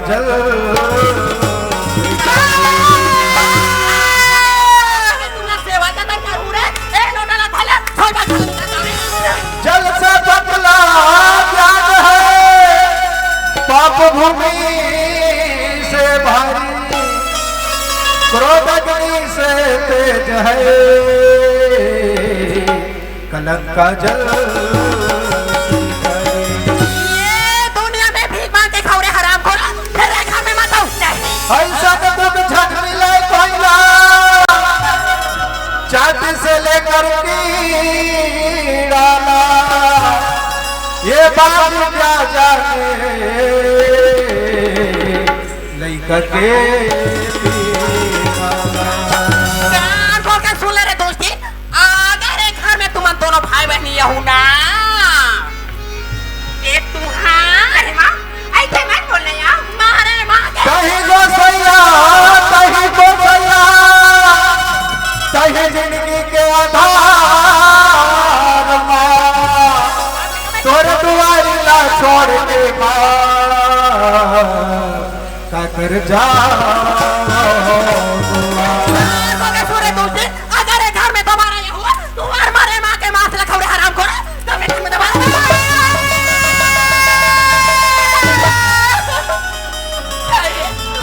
जल। तुमने सेवा जतन करू रे, ए लोटा ला धले, धोई बा। जल से पतला ज्ञान है, पाप भूमि से भारी, क्रोध अग्नि से तेज है, कलंक का जल। ये दुनिया में भीख मांग के खाओ रे हरामखोर, फिर रे घर में मत आओ। ऐसा तो तुम झट मिले कोयला, चांद से लेकर कीड़ा ला, ये बात क्या जाने लइका के। कान खोल के सुन ले रे दोस्ती, अगर ए घर में तुमन दोनों भाई बहनी यहू ना, ए तुहां, अरे माँ, ऐसे मत बोलना यार, मारे माँ के। कहीं गोसैया, कहीं गोसैया, कहीं जिंदगी के आधार माँ, तोर दुआरी ला छोड़ के माँ, काकर जाओ दुआर। अगर ए घर में दोबारा ये हुआ, तू और मारे माँ के मांस ला खौरे हरामखोर, तो मैं तुम्हें दोबारा।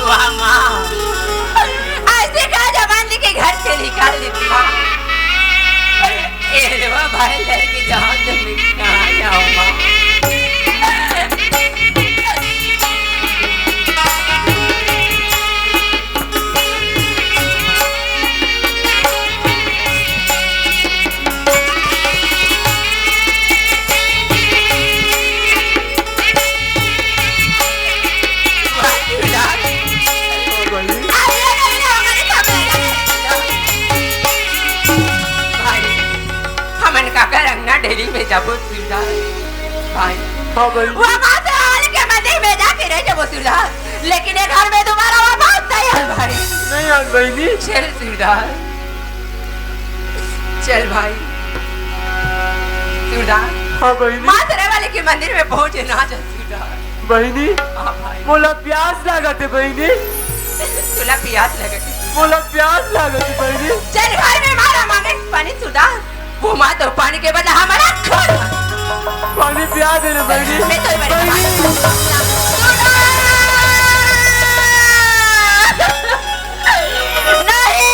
वाह माँ, ऐसे का जवान जी के घर से निकाल देती माँ। ए रे वाह भाई, लड़की जहाँ से मिल कहाँ जाओ माँ। भाई, हमन काकर अंगना डेरी में जाबो सूरदास। भाई, हाँ भाई। वो माता वाले के मंदिर में जाके रह जाबो सूरदास, लेकिन ये घर में दोबारा वापस नहीं आन भाई। नहीं आन बहिनी। चल सूरदास, चल भाई। सूरदास। हाँ बहिनी। माता वाले के मंदिर में पहुंचे ना जा सूरदास। बहिनी, हाँ भाई। मोला प्यास लागत हे बहिनी। तुला प्यास लागत हे? मोला प्यास लागत हे बहिनी। चल घर में मारा मांगे पानी सूरदास। वो माँ तो पानी के बदला हमारा खून मांगे। पानी पिया दे रे बहिनी। मैं तो बहिनी। नहीं।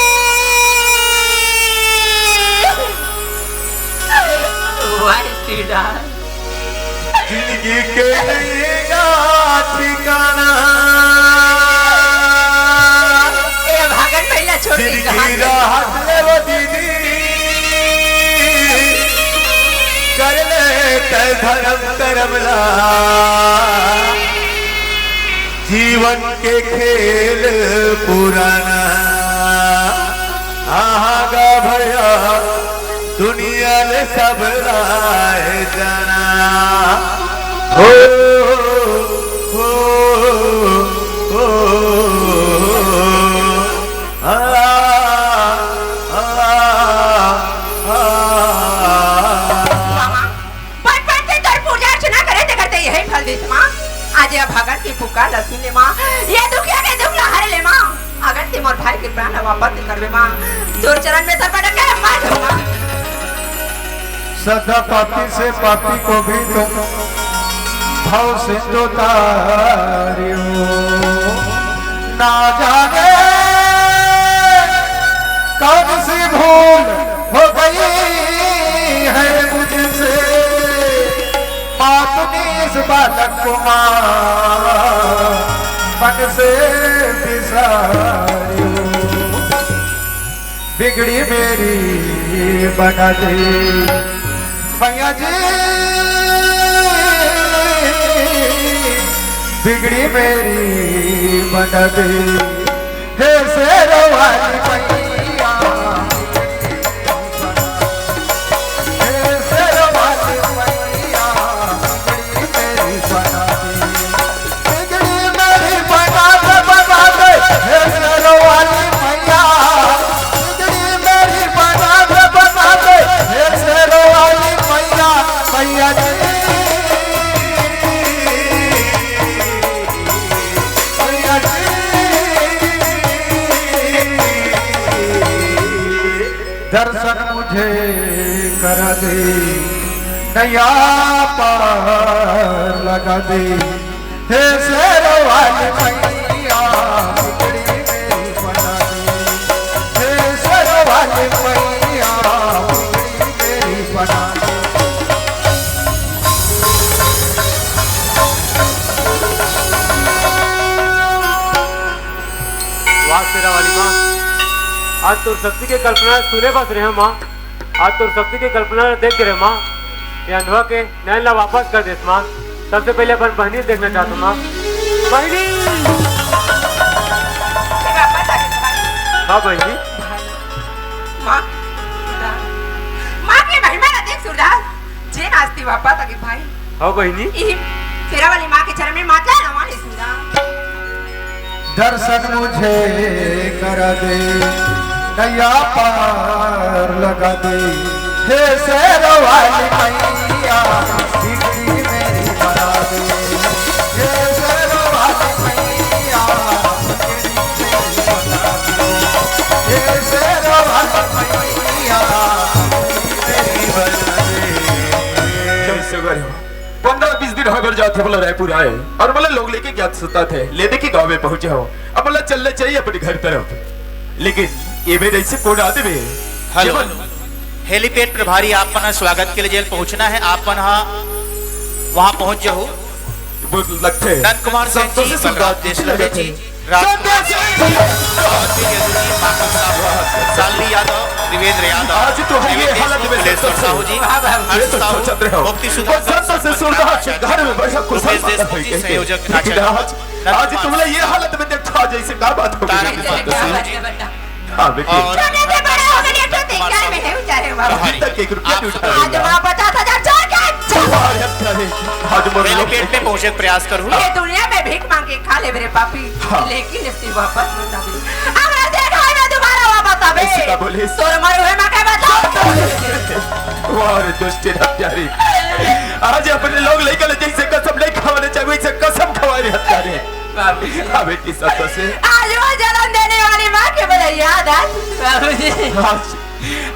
वाह सीधा। जिंदगी के नैया ठिकाना। ए भागन भैया छोड़ दे। जिंदगी राहत ले वो दीदी, कर ले तय धर्म करम ला। जीवन के खेल पुराना, आहा गा भैया, दुनिया ले सब राय जाना। हो, हो, हो, आ, आ, आ, आ। बचपन से तोर पूजा अर्चना करे ते करते यही फल देस माँ। आज ये भगत की पुकार ला सुन ले माँ, ये दुखिया के दुख ला हर ले माँ। अगर ते मोर भाई के प्राण ला वापस करबे माँ, तोर चरण में सर पटक के मर जाऊं माँ। सदा पापी से पापी को भी तुम भव सिंधु तारियो। ना जाने कौन सी भूल हो गई है मुझसे, माँ तूने इस बालक को माँ मन से बिसारियो। बिगड़ी मेरी बना दे मैया जी, बिगड़ी मेरी बना दे, हे शेरों वाली मैया, हे शेरों वाली मैया, बिगड़ी मेरी बना दे। बिगड़ी मेरी बना दे, बना दे, हे शेरों वाली मैया। बिगड़ी मेरी बना दे, बना दे, हे शेरों वाली मैया, मैया जी। दर्शन मुझे करा दे, नैया पार लगा दे, हे शेर वाली मैया, बिगड़ी मेरी बना दे, हे शेर वाली मैया, बिगड़ी मेरी बना दे। वाह शेरा वाली माँ, आज तोर शक्ति के कल्पना सुने बस रहे माँ, आज तोर शक्ति के कल्पना देख के रहे माँ, ये अंधवा के नैन ला वापस कर देस माँ। सबसे पहले अपन बहनी देखना चाहता हूँ माँ। बहनी। हाँ बहनी। माँ, माँ के महिमा ला देख सूरदास, जे नाचती वापस आगे भाई। हाँ बहनी। ई शेरा वाली माँ के चरण में माथा नवा ले सूरदास। दर्शन मुझे करा दे, नैया पार लगा दे, हे शेर वाली मैया, बिगड़ी मेरी बना दे, हे शेर वाली मैया, बिगड़ी मेरी बना दे, हे शेर वाली मैया, बिगड़ी मेरी बना दे। जय से गए हो। पंद्रह बीस दिन होय बर जात हे, मोला रायपुर आए अउ मोला लोग लेके जात सुतात हे, ले दे के गाँव में पहुंचे हो। अब मोला चलना चाहिए अपने घर तरफ, लेकिन ये मेरे से कोन आदमी? हेलो, हेलीपैड प्रभारी आप मन ह स्वागत के लिए जेल पहुंचना है, आप मन ह वहां पहुंच जाओ। वो लगथे नंद कुमार सिंह जी, संतोषी बलराम सुरदास जी देशलवे जी, लगथे। राज कुमार सिंह, शांति के जी, माखन साहू, शालिनी यादव, त्रिवेंद्र यादव, आज तो हम ये त्रिवेंद्र हालत में देशमुख, कुलेश्वर संतोषी साहू जी, ये हर्ष तो साहू, सोचत रहे हो। मुक्ति सुधाकर, और संतोषी सुरदास के घर में बढ़िया कुशल भूपेश मंगल देशमुख जी, होई संयोजक कहिके। लेकिन आज, आज तुमला ये हालत में देखा जैसे का बात हो गई तारा संतोषी। हाँ, बेटी। और छोटे से बड़े हो गए, एक तो तीन चार में है बेचारे बाबा। अभी तक एक रुपया नहीं उठा आज रहे। माँ पचास हजार छोड़ के आज तुम्हारे हत्या है। आज मर लो। पेट में पहुंचे प्रयास करूँ। ये दुनिया में भीख मांग के खा ले मेरे पापी, हाँ। लेकिन इसकी वापस लौटा दे। अगर देखा है मैं दोबारा वापस आवे, ऐसे का बोले? तोर मर हुए माँ के बता। वाह रे दुष्ट हत्यारी, आज अपने लोग लइका ले जैसे कसम नहीं खवाने चाहिए, वैसे कसम खवाए रे हत्यारी। बाबूजी। हाँ बेटी, संतोषी। आज वो जन्म देने वाली माँ के बोले याद आज, बाबूजी। आज,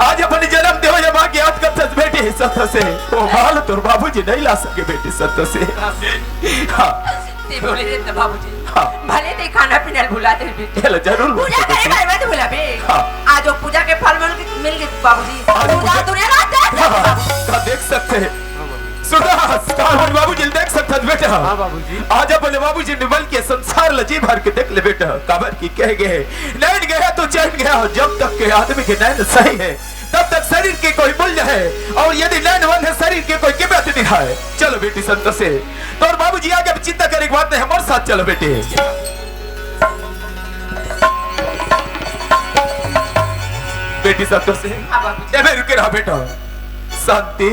आज अपने जन्म देवे माँ की याद करथस बेटी, संतोषी। वो माल तोर बाबूजी नहीं ला सके बेटी, संतोषी। हाँ। ते बोले रे त बाबूजी। हाँ। भले ते खाना पीना भुला दे बेटी। चलो, जरूर भुला भुला दे। करे भाई, मत भुला बे। हाँ। आज वो पूजा के फल मिल, मिल गए बाबूजी। आज पूजा पूजा दुनिया रात देख हाँ, सकते हाँ, बाबूजी। हाँ, देख सकते हैं। सुरदास, काबर बाबूजी ल देख सकथस बेटा? हाँ बाबूजी। आज अपने बाबूजी ने बल के संसार ल जी भर के देख ले बेटा, काबर की कहे गए हे, नैन गया तो चैन गया, जब तक के आदमी के नैन सही है, तब तक शरीर के कोई मूल्य है, और यदि नैन बंद है, शरीर के कोई कीमत नहीं है। चलो बेटी संतोषी, तोर बाबूजी आगे अब चिंता करे के बात नहीं है, मोर साथ चलो बेटी। बेटी संतोषी, हाँ बाबूजी। ए बे रुके रहा बेटा। शांति,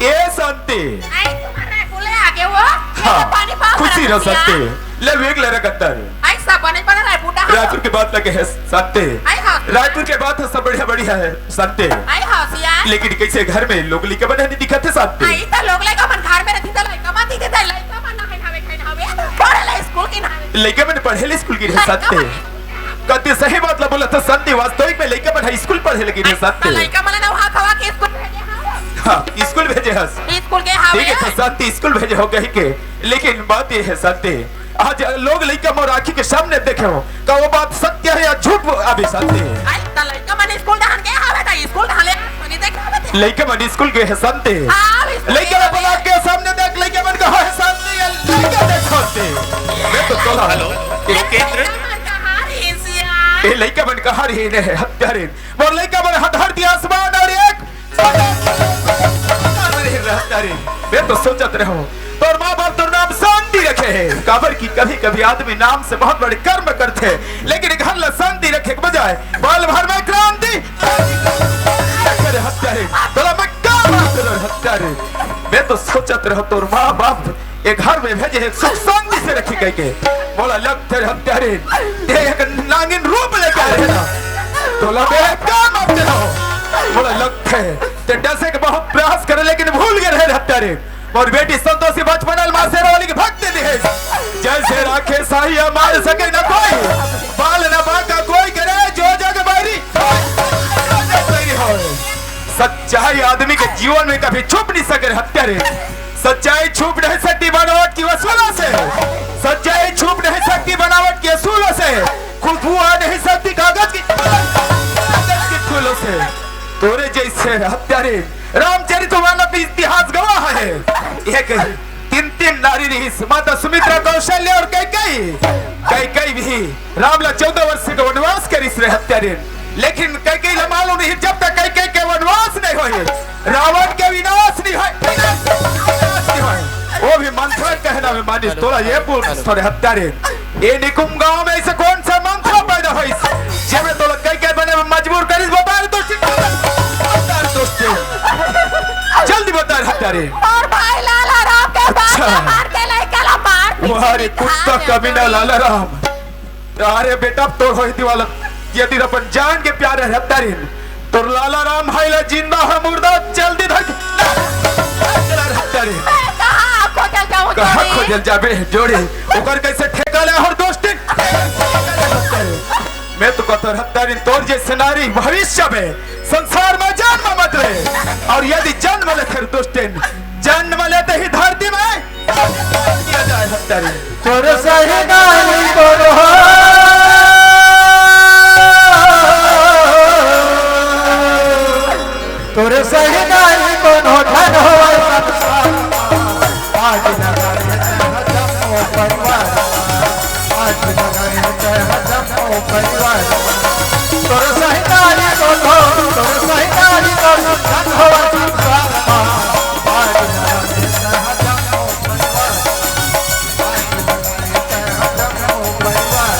ए शांति। आई तुम्हारा बोले आगे वो, हाँ, ये पानी पाओ खुशी हमारा रह खुशियाँ। शांति। ले वेग ले रहा गद्दार। आई सब बने बने रहे बूटा हाँ। रायपुर के बात लगे है शांति। आई हाँ। रायपुर के बात है सब बढ़िया बढ़िया है शांति। आई हाँ सिया। लेकिन कैसे घर में लोग लइका बने नहीं दिखत हे शांति। आई तो लोग लइका मन घर में रहती तो लइका मन दिखते थे, लइका मन ना है नावे, खाए नावे, पढ़े ले स्कूल की नावे। लइका मन पढ़े ले स्कूल की रहे शांति। कति सही बात ला बोला तो शांति, वास्तविक में लइका मन हाई स्कूल पढ़े लगे रहे शांति। लइका मन ना वहाँ खवा के स्कूल भेजे हस। हाँ, स्कूल भेजे हस। स्कूल के हावे। ठीक है, तो शांति स्कूल भेजे हो कही के, लेकिन बात ये है शांति, आज लोग लइका मोर आँखी के सामने देखे हो, का वो बात सत्य है या झूठ? वो अभी सत्य है। आई, त लइका मन स्कूल डहान के हावे, त स्कूल डहान ले, सुनी देख हावे ते। लइका मन स्कूल के है शांति। हाँ, स्कूल लइका के मन के सामने देख, लइका मन कहा है शांति, या लइका देख शांति। मैं तो चला। हेलो, रुकेंद्र। लइका मन कहाँ रे सिया? ए लइका मन कहाँ रे ने हत्यारे। मोर लइका मन हट हट दिया आसमान और एक अरे, मैं तो सोचत रहो, तोर माँ बाप तोर नाम शांति रखे है, काबर की कभी-कभी आदमी नाम से बहुत बड़े कर्म करते हैं, लेकिन घर ला शांति रखे के बजाय पल भर में क्रांति करे हत्यारे, तोला मैं का बात करे हत्यारे? मैं तो सोचत रहो, तोर माँ बाप ए घर में भेजे हे सुख शांति से रखी कहिके। मोला लगथे रे हत्यारे, ते एक नांगिन रूप लेके आए हे ना। तोला मेरे काम आते रहो। मोला लगथे, ते डसे के बहुत प्रयास करे लेकिन भूल गए रहे हत्यारे। मोर बेटी संतोषी बचपन ले माँ शेरा वाली के भक्ति दे हे। जैसे राखे साहिया मार सके न कोई, बाल न बांका कोई करे जो जग बैरी। जीवन में कभी छुप नहीं सके रे हत्यारे। सच्चाई छुप नहीं सकती बनावट की वसूलों से, सच्चाई छुप नहीं सकती बनावट के असूलों से, खुशबू आ नहीं सकती कागज की, कागज के फूलों से। तोरे जैसे हत्यारे, रामचरित मानस इतिहास गवाह है। एक तीन तीन नारी रहिस, माता सुमित्रा, कौशल्या और कैकेयी। कैकेयी भी राम ला चौदह वर्ष के वनवास करिस रे हत्यारे, लेकिन कैकेयी ला मालूम नहीं, जब तक कैकेयी के वनवास नहीं होए, रावण के विनाश नहीं होए, विनाश नहीं होए। वो भी मंथरा कहना में मानिस, तोला ये बोल, तोरे हत्यारे, ये निकुम गांव में ऐसे कौन सा मंथरा पैदा होइस, जे में तोला कैकेयी बने में मजबूर करिस? बता रे दोस्ती, बता रे दोस्ती, जल्दी बता रे हत्यारे। और भाई लाला राम के बाप अच्छा। ला मार के लइका ला मार पीट वाह रे के कुत्ता खा कमीना गया। लाला राम। अरे बेटा, तोर होई दीवाला, यदि अपन जान के प्यारे हत्यारिन, तोर लाला राम भाई ला जिंदा है मुर्दा, जल्दी धर के हत्यारिन। मैं कहाँ खोजल जाऊँ कहाँ जोड़ी? खोजल जाबे जोड़ी? ओकर कैसे ठेका ले और दोस्ती? मैं तो कहता हत्यारिन, तोर जैसे नारी भविष्य में संसार में जन्म मत ले, और यदि जन्म ले फिर दुष्टिन, जन्म लेते ही धरती में किया जाए हत्यारिन। तोर सही नारी कोनो, तोर सही नारी कोनो धन होवे संसार। आज लगाए तय हजम ओ परिवार, आज लगाए तय हजम ओ परिवार। तोर सही नारी कोनो, तोर सही नारी कोनो धन होवे संसार। आज लगाए तय हजम ओ परिवार।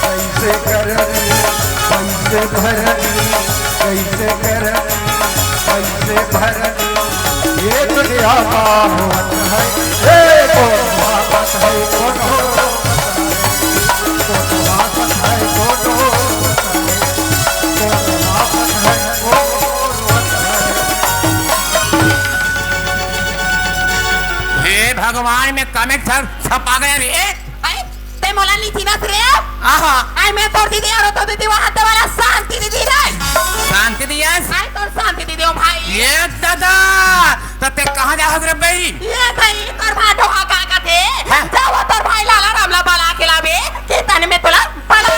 कैसे करनी, कैसे भरनी, कैसे करनी, कैसे भरनी? ये दुनिया का होत है, ये कौन भागत है, कौन होत है, कौन भागत है, कौन होत है, कौन भागत है, कौन होत है? हे भगवान, मैं कमे छपा गया रे। आई, ते मोला नी चिन्हस रे? आहा। आई, मैं तोर दीदी और तो दीदी वहाँ ते वाला शांति दीदी रे। शांति दियस? आई, तोर शांति दीदी हो भाई। ये दादा, तो ते कहाँ जाहस रे भाई? ये भाई, तोर भाटो हा का का थे? हाँ। जा वो तोर भाई लाला राम ला बला के लाबे, कि तने में तोला बला।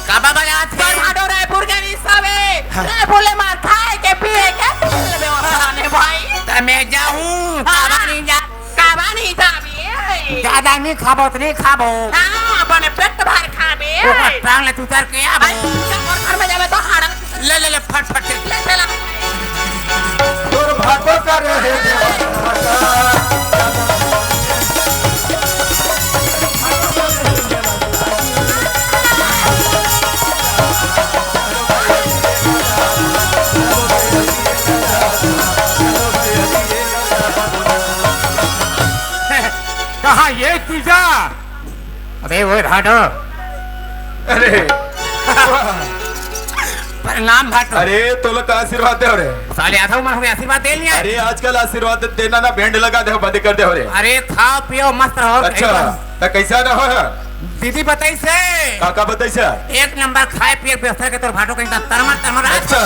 काबा बला थे? तोर भाटो रायपुर के रिसावे। हाँ। रायपुर ले मार खाए के पिए के, ले बेवफा ने भाई। त मैं जाहूँ, हाँ। काबा नहीं जा काबा नहीं जाबे? ज्यादा नहीं खाबो तो नहीं खाबो। हाँ, अपने पेट भर खाबे। ओकर टांग ले तू उतर के आबो। भाई, तोर घर में जाबे तो हाड़ा। ले, ले, ले, फट, फट, ले। ले, ले, ले। तोर भाटो करे हे देवा। कहाँ ये तीजा? अबे वो भाटो। अरे। प्रणाम भाटो। अरे, तोला का आशीर्वाद दे रे? साले आधा उम्र हो गया, आशीर्वाद दे लिया। अरे, आजकल आशीर्वाद देना ना, बैंड लगा दे, बंद कर दे रे। अरे, खाओ पियो, मस्त रहो। अच्छा, एकदम। त कैसा रहो है? दीदी बताइस हे। का, का बताइस हे? एक नंबर खाए पिए के व्यवस्था के तोर भाटो कहीं तरमर तरमर रहा। अच्छा,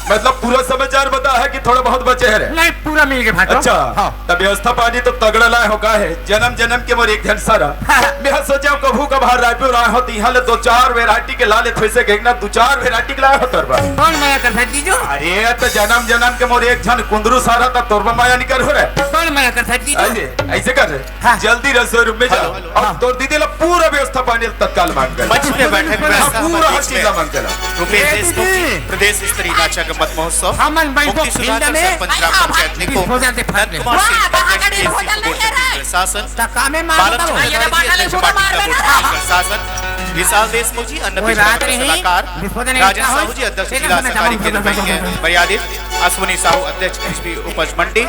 मतलब पूरा समाचार बता है कि थोड़ा बहुत बचे है रे? नहीं, पूरा मिल गए भाटो। अच्छा, हाँ। तब व्यवस्था पानी तो तगड़ा लाए हो का है? जन्म जन्म के मोर एक झन सारा। हाँ। मैं सोचा कभू कभार रायपुर आए हो तो यहाँ ले दो चार वैरायटी के ला ले, थोड़े से गहना दो चार वैरायटी के लाए हो तोर बर। कौन मना कर सकती जो? अरे तो जन्म जन्म के मोर एक झन कुंदरू सारा था, तोर बर माया निकर हो रे। कौन मना कर सकती जो? ऐसे, ऐसे कर रे। हाँ। जल्दी रसोई रूम में जाओ। हेलो। और हाँ। तोर दीदी ला पूरा व्यवस्था पानी तत्काल मांग कर। मंच पे बैठक में हाँ, पूरा हर चीज ला मांग कर। रुपेश ये देशमुख जी, दीदी। प्रदेश स्तरीय नाचा गम्मत महोत्सव, हमन बैठो मुक्ति सुधाकर फील्ड में। सरपंच ग्राम पंचायत निकुम, भोजन से फट ले। नंदकुमार वाह, सिंह, कहाँ का अध्यक्ष, डील भोजन केएससी नहीं है बोर्ड रे? प्रशासन, तो कामे मार बालक दो। संरक्षण ये अधिकारी, बात अध्यक्ष, सुनो, पार्टी मार का देना। बोर्ड प्रशासन, विशाल देशमुख जी, अन्न कोई पिछड़ा बात मंडल नहीं। सलाहकार, डिस्पोजल नहीं राजेश करता साहू हो। जी, अध्यक्ष देखा जिला मैंने सहकारी समझ केंद्र समझ बंगेल, समझ मर्यादित अश्विनी साहू, अध्यक्ष कृषि उपज मंडी,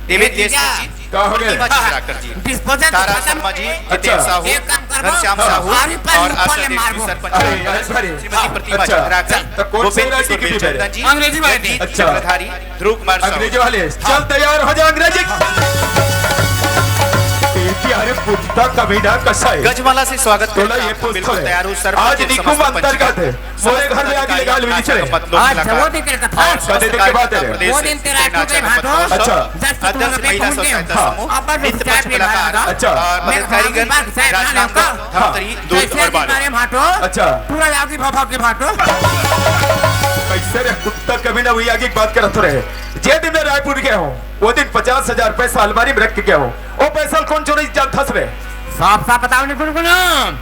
देवेंद्र देशमुख जी, का हो गया? प्रतिमा चंद्राकर जी, डिस्पोजल तारा खत्म। शर्मा जी, अच्छा। जितेंद्र साहू, एक काम करबो, घनश्याम हाँ। साहू आरी पर और ऊपर आशा ले देवी मारबो। सरपंच अरे, यार, अरे। श्रीमती प्रतिमा अच्छा। चंद्राकर, तो कौन से गोविंद राज्य किशोर की बेलचंदन जी, अंग्रेजी वाले थे। जगदीश अच्छा। चक्रधारी, ध्रुव कुमार साहू। अंग्रेजी वाले, हाँ। चल तैयार हो जा अंग्रेजी। अरे कुत्ता कमीना कसाई। गजमाला से स्वागत तोला करके ये आप पूछ बिल्कुल रहे। तैयार हो, सर, आज निकुम अंतर्गत है। मोरे घर में आके लगा लो, आज वो दिन तेरे का था। और कदे देख के बात है। वो दिन तेरा टूटे भाटो। अच्छा। जब से तुम अध्यक्ष लोग महिला पहुंच गए हो। स्वयं सहायता समूह, अब बस नृत्य चाय मंच पीने कलाकार, वाला। अच्छा। और मेरे पदाधिकारीगण, साथ में राजनांदगांव, हाँ। धमतरी, दुर्ग और बालोद। अच्छा। पूरा यागी भाभा के भाटो। कैसे रे कुत्ता कमीना, वही आगे की बात करत रहे। जे दिन मैं रायपुर गया हूँ, वो दिन पचास हजार पैसा अलमारी में रख के गया हूँ। वो पैसा कौन चोरी जानथस रे? साफ साफ बताओ नी गुनगुना।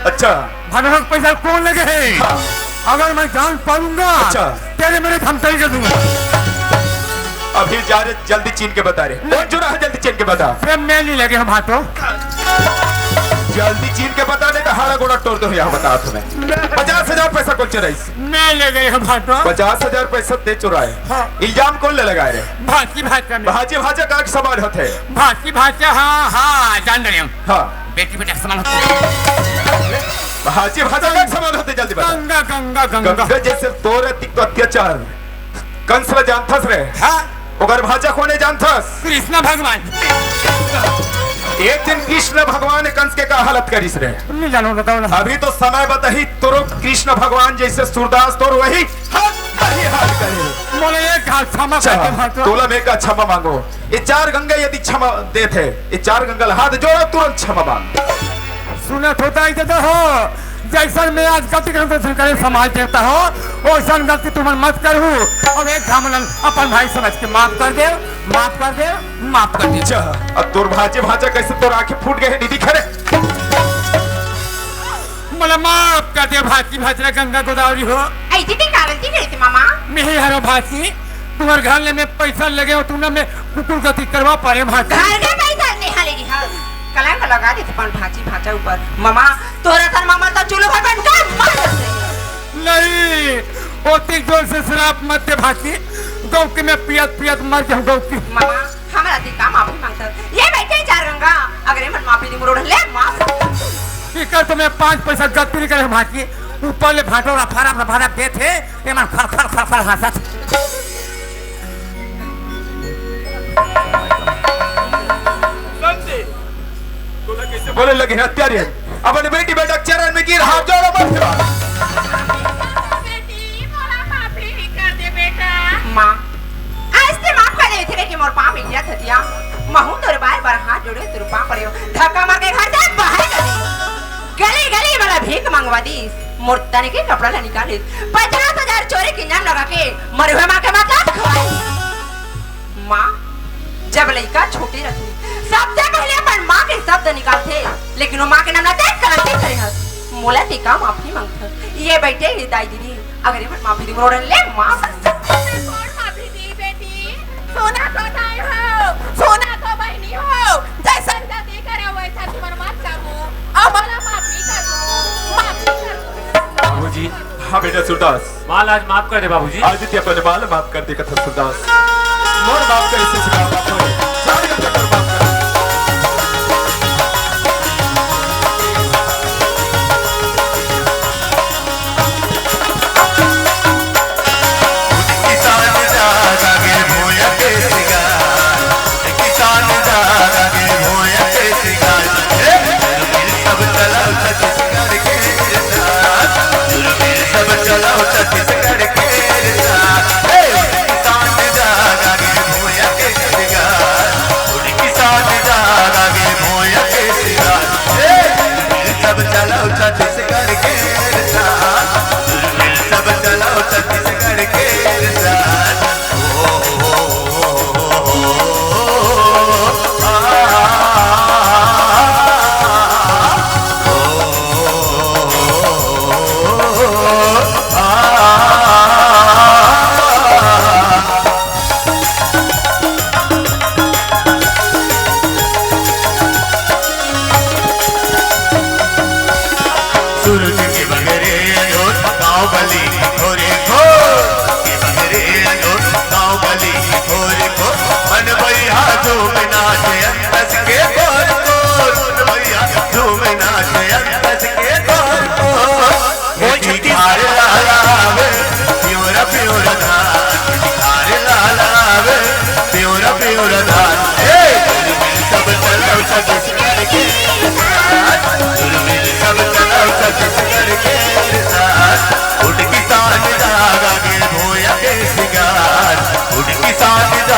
अच्छा। भगवान के पैसा कौन लगे है? हाँ। अगर मैं जान पाऊंगा, अच्छा। तेरे मेरे धमतरी कर दूंगा। अभी जा रे, जल्दी चीन के बता रे। कौन चुरा है, जल्दी चीन के बता। अरे मैं नहीं लगे हम हाथों। जल्दी चीन के बता, नहीं तो हाड़ा गोड़ा तोड़ दो यहाँ, बता तुम्हें। पचास हजार पैसा कौन चुराई? मैं ले गए हम हाथों। पचास हजार पैसा ते चुराए। हाँ। इल्जाम कौन ले लगाए रे? भाजी भाजा में। भाजी भाजा का सवाल होते। भाजी भाजा, हाँ, हाँ, जान रहे हम। हाँ। बेटी बेटा समान होते। भाजी भाजा का समान होते, जल्दी बता। गंगा, गंगा, गंगा। गंगा जैसे तोरे तिक तो अत्याचार। कंस ला जानथस रे? हाँ। ओकर भाजा कोने जानथस? कृष्ण भगवान। एक दिन कृष्ण भगवान कंस के का हालत करिस रे? नहीं जानो, बताओ ना। अभी तो समय बताही, तुरंत कृष्ण भगवान जैसे सूरदास तोर वही हाल, वही हाल करे। मोला एक हाथ क्षमा अच्छा, कर दे, भाटो। तोला मैं का क्षमा मांगो। ये चार गंगा यदि क्षमा देत है, ये चार गंगा ला हाथ जोड़ो, तुरंत क्षमा मांग। सुनत होता ही तो हो, जैसन मैं आज गलती करता हूँ, करे समाज देवता हो, वैसन गलती तुमन मत करू। और एक घामलन अपन भाई समझ के माफ कर दे, माफ कर दे, माफ कर दे। अच्छा, अब तोर भाजी भाजा कैसे तोर आंखें फूट गए हैं, दीदी खरे? मोला माफ कर दे भाजी भाजरा गंगा गोदावरी हो। ऐसी भी का गलती करे थे मामा? नहीं हरो भाजी, तुम्हारे घर ले मैं पैसा लगे हो, तुमने मैं कुकुर गति करवा पारे भाजी। घर का पैसा नहीं हाले जी, हाँ। कलंक लगा दे अपन भाजी भाजा ऊपर। मामा, तोरा तर मामा तो चूल्हो भर बन कर मर जाते। नहीं, ओती जोर से शराब मत दे भाजी। गौ के मैं पियत पियत मर जाऊँ गौ की। मामा, हमरा ती का माफी मांगता? ये बैठे चार गंगा, अगर ये मन माफी दी मुरोड़ ले माफ। इकर तो मैं पाँच पैसा गलती नहीं करे भाजी। ऊपर ले भाटो रफा रफ रफा रफ देत हे, ये मन खर खर खर खर हंसत। समझे? तोला कैसे बोले लगे हत्यारे? अपन बेटी बेटा के चरण में गिर, हाथ जोड़ो, मत खेलो। बेटी, मोला माफी कर दे बेटा। माँ, आज ते माफ कर दे थे कि मोर पाँव में गिरा था दिया। महू तोरे बार बार हाथ जोड़े, तोरे पाँव पड़े हो। धक्का मार के घर से बाहर कर दे। गली गली वाला भीख मंगवा दी। मोर तने के कपड़ा ला निकालिस। पचास हजार चोरी के इनाम लगा के मरे हुए माँ के मजाक खवाई। माँ, जब लइका छोटे रथे, सबसे पहले अपन माँ के शब्द निकालथे, लेकिन वो माँ के नाम ला देख गलती करे हस। मोला ते का माफी मांगथस? ये बैठे हे दाई दीदी, अगर ये मन माफी दी, मोर ले माफ। कौन माफी दी बेटी? सोना तो दाई हो, सोना तो बहिनी हो, जैसन गलती करे वैसन तुमन मत करो। अब मोला माफी कर दो, माफी कर दो। बाबूजी। हाँ बेटा सूरदास। माँ ला आज माफ कर दे बाबूजी। आज ते अपन माँ ला माफ कर दे कथा सूरदास। मोर माफ करे से सिखा बाप हो। जान के कर माफ कर। किसान जागा गे भूया के सिंगार, किसान जागा गे भूया के सिंगार। हे, दुर्मिल सब चलाओ छत्तीसगढ़ के सरदार, दुर्मिल सब चलाओ छत्तीसगढ़ के सरदार। हे, किसान जागा गे भूया के सिंगार।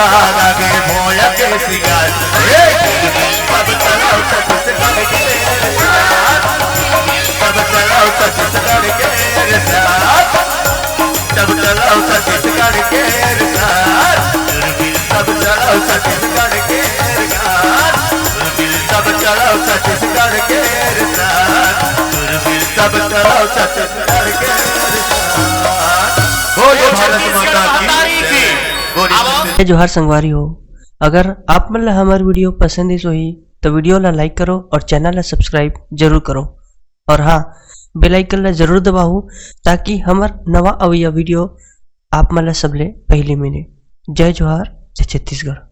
लागे भोला के सिंगार, हे, सब चलाओ छत्तीसगढ़ के रे साथ, सब चलाओ छत्तीसगढ़ के रे साथ, सब चलाओ छत्तीसगढ़ के रे साथ, सब चलाओ छत्तीसगढ़ के रे साथ, सब चलाओ छत्तीसगढ़ के रे साथ, सब चलाओ छत्तीसगढ़ के रे साथ। बोलो भारत माता की जय। बोलो। जय जोहार संगवारी हो। अगर आप मन ला हमर वीडियो पसंद आइस होही, तो वीडियो ला लाइक करो और चैनल ला सब्सक्राइब जरूर करो। और हाँ, बेल आइकन ला जरूर दबाओ, ताकि हमर नवा अवइया वीडियो आप मन ला सबले पहले मिले। जय जोहार, जय छत्तीसगढ़।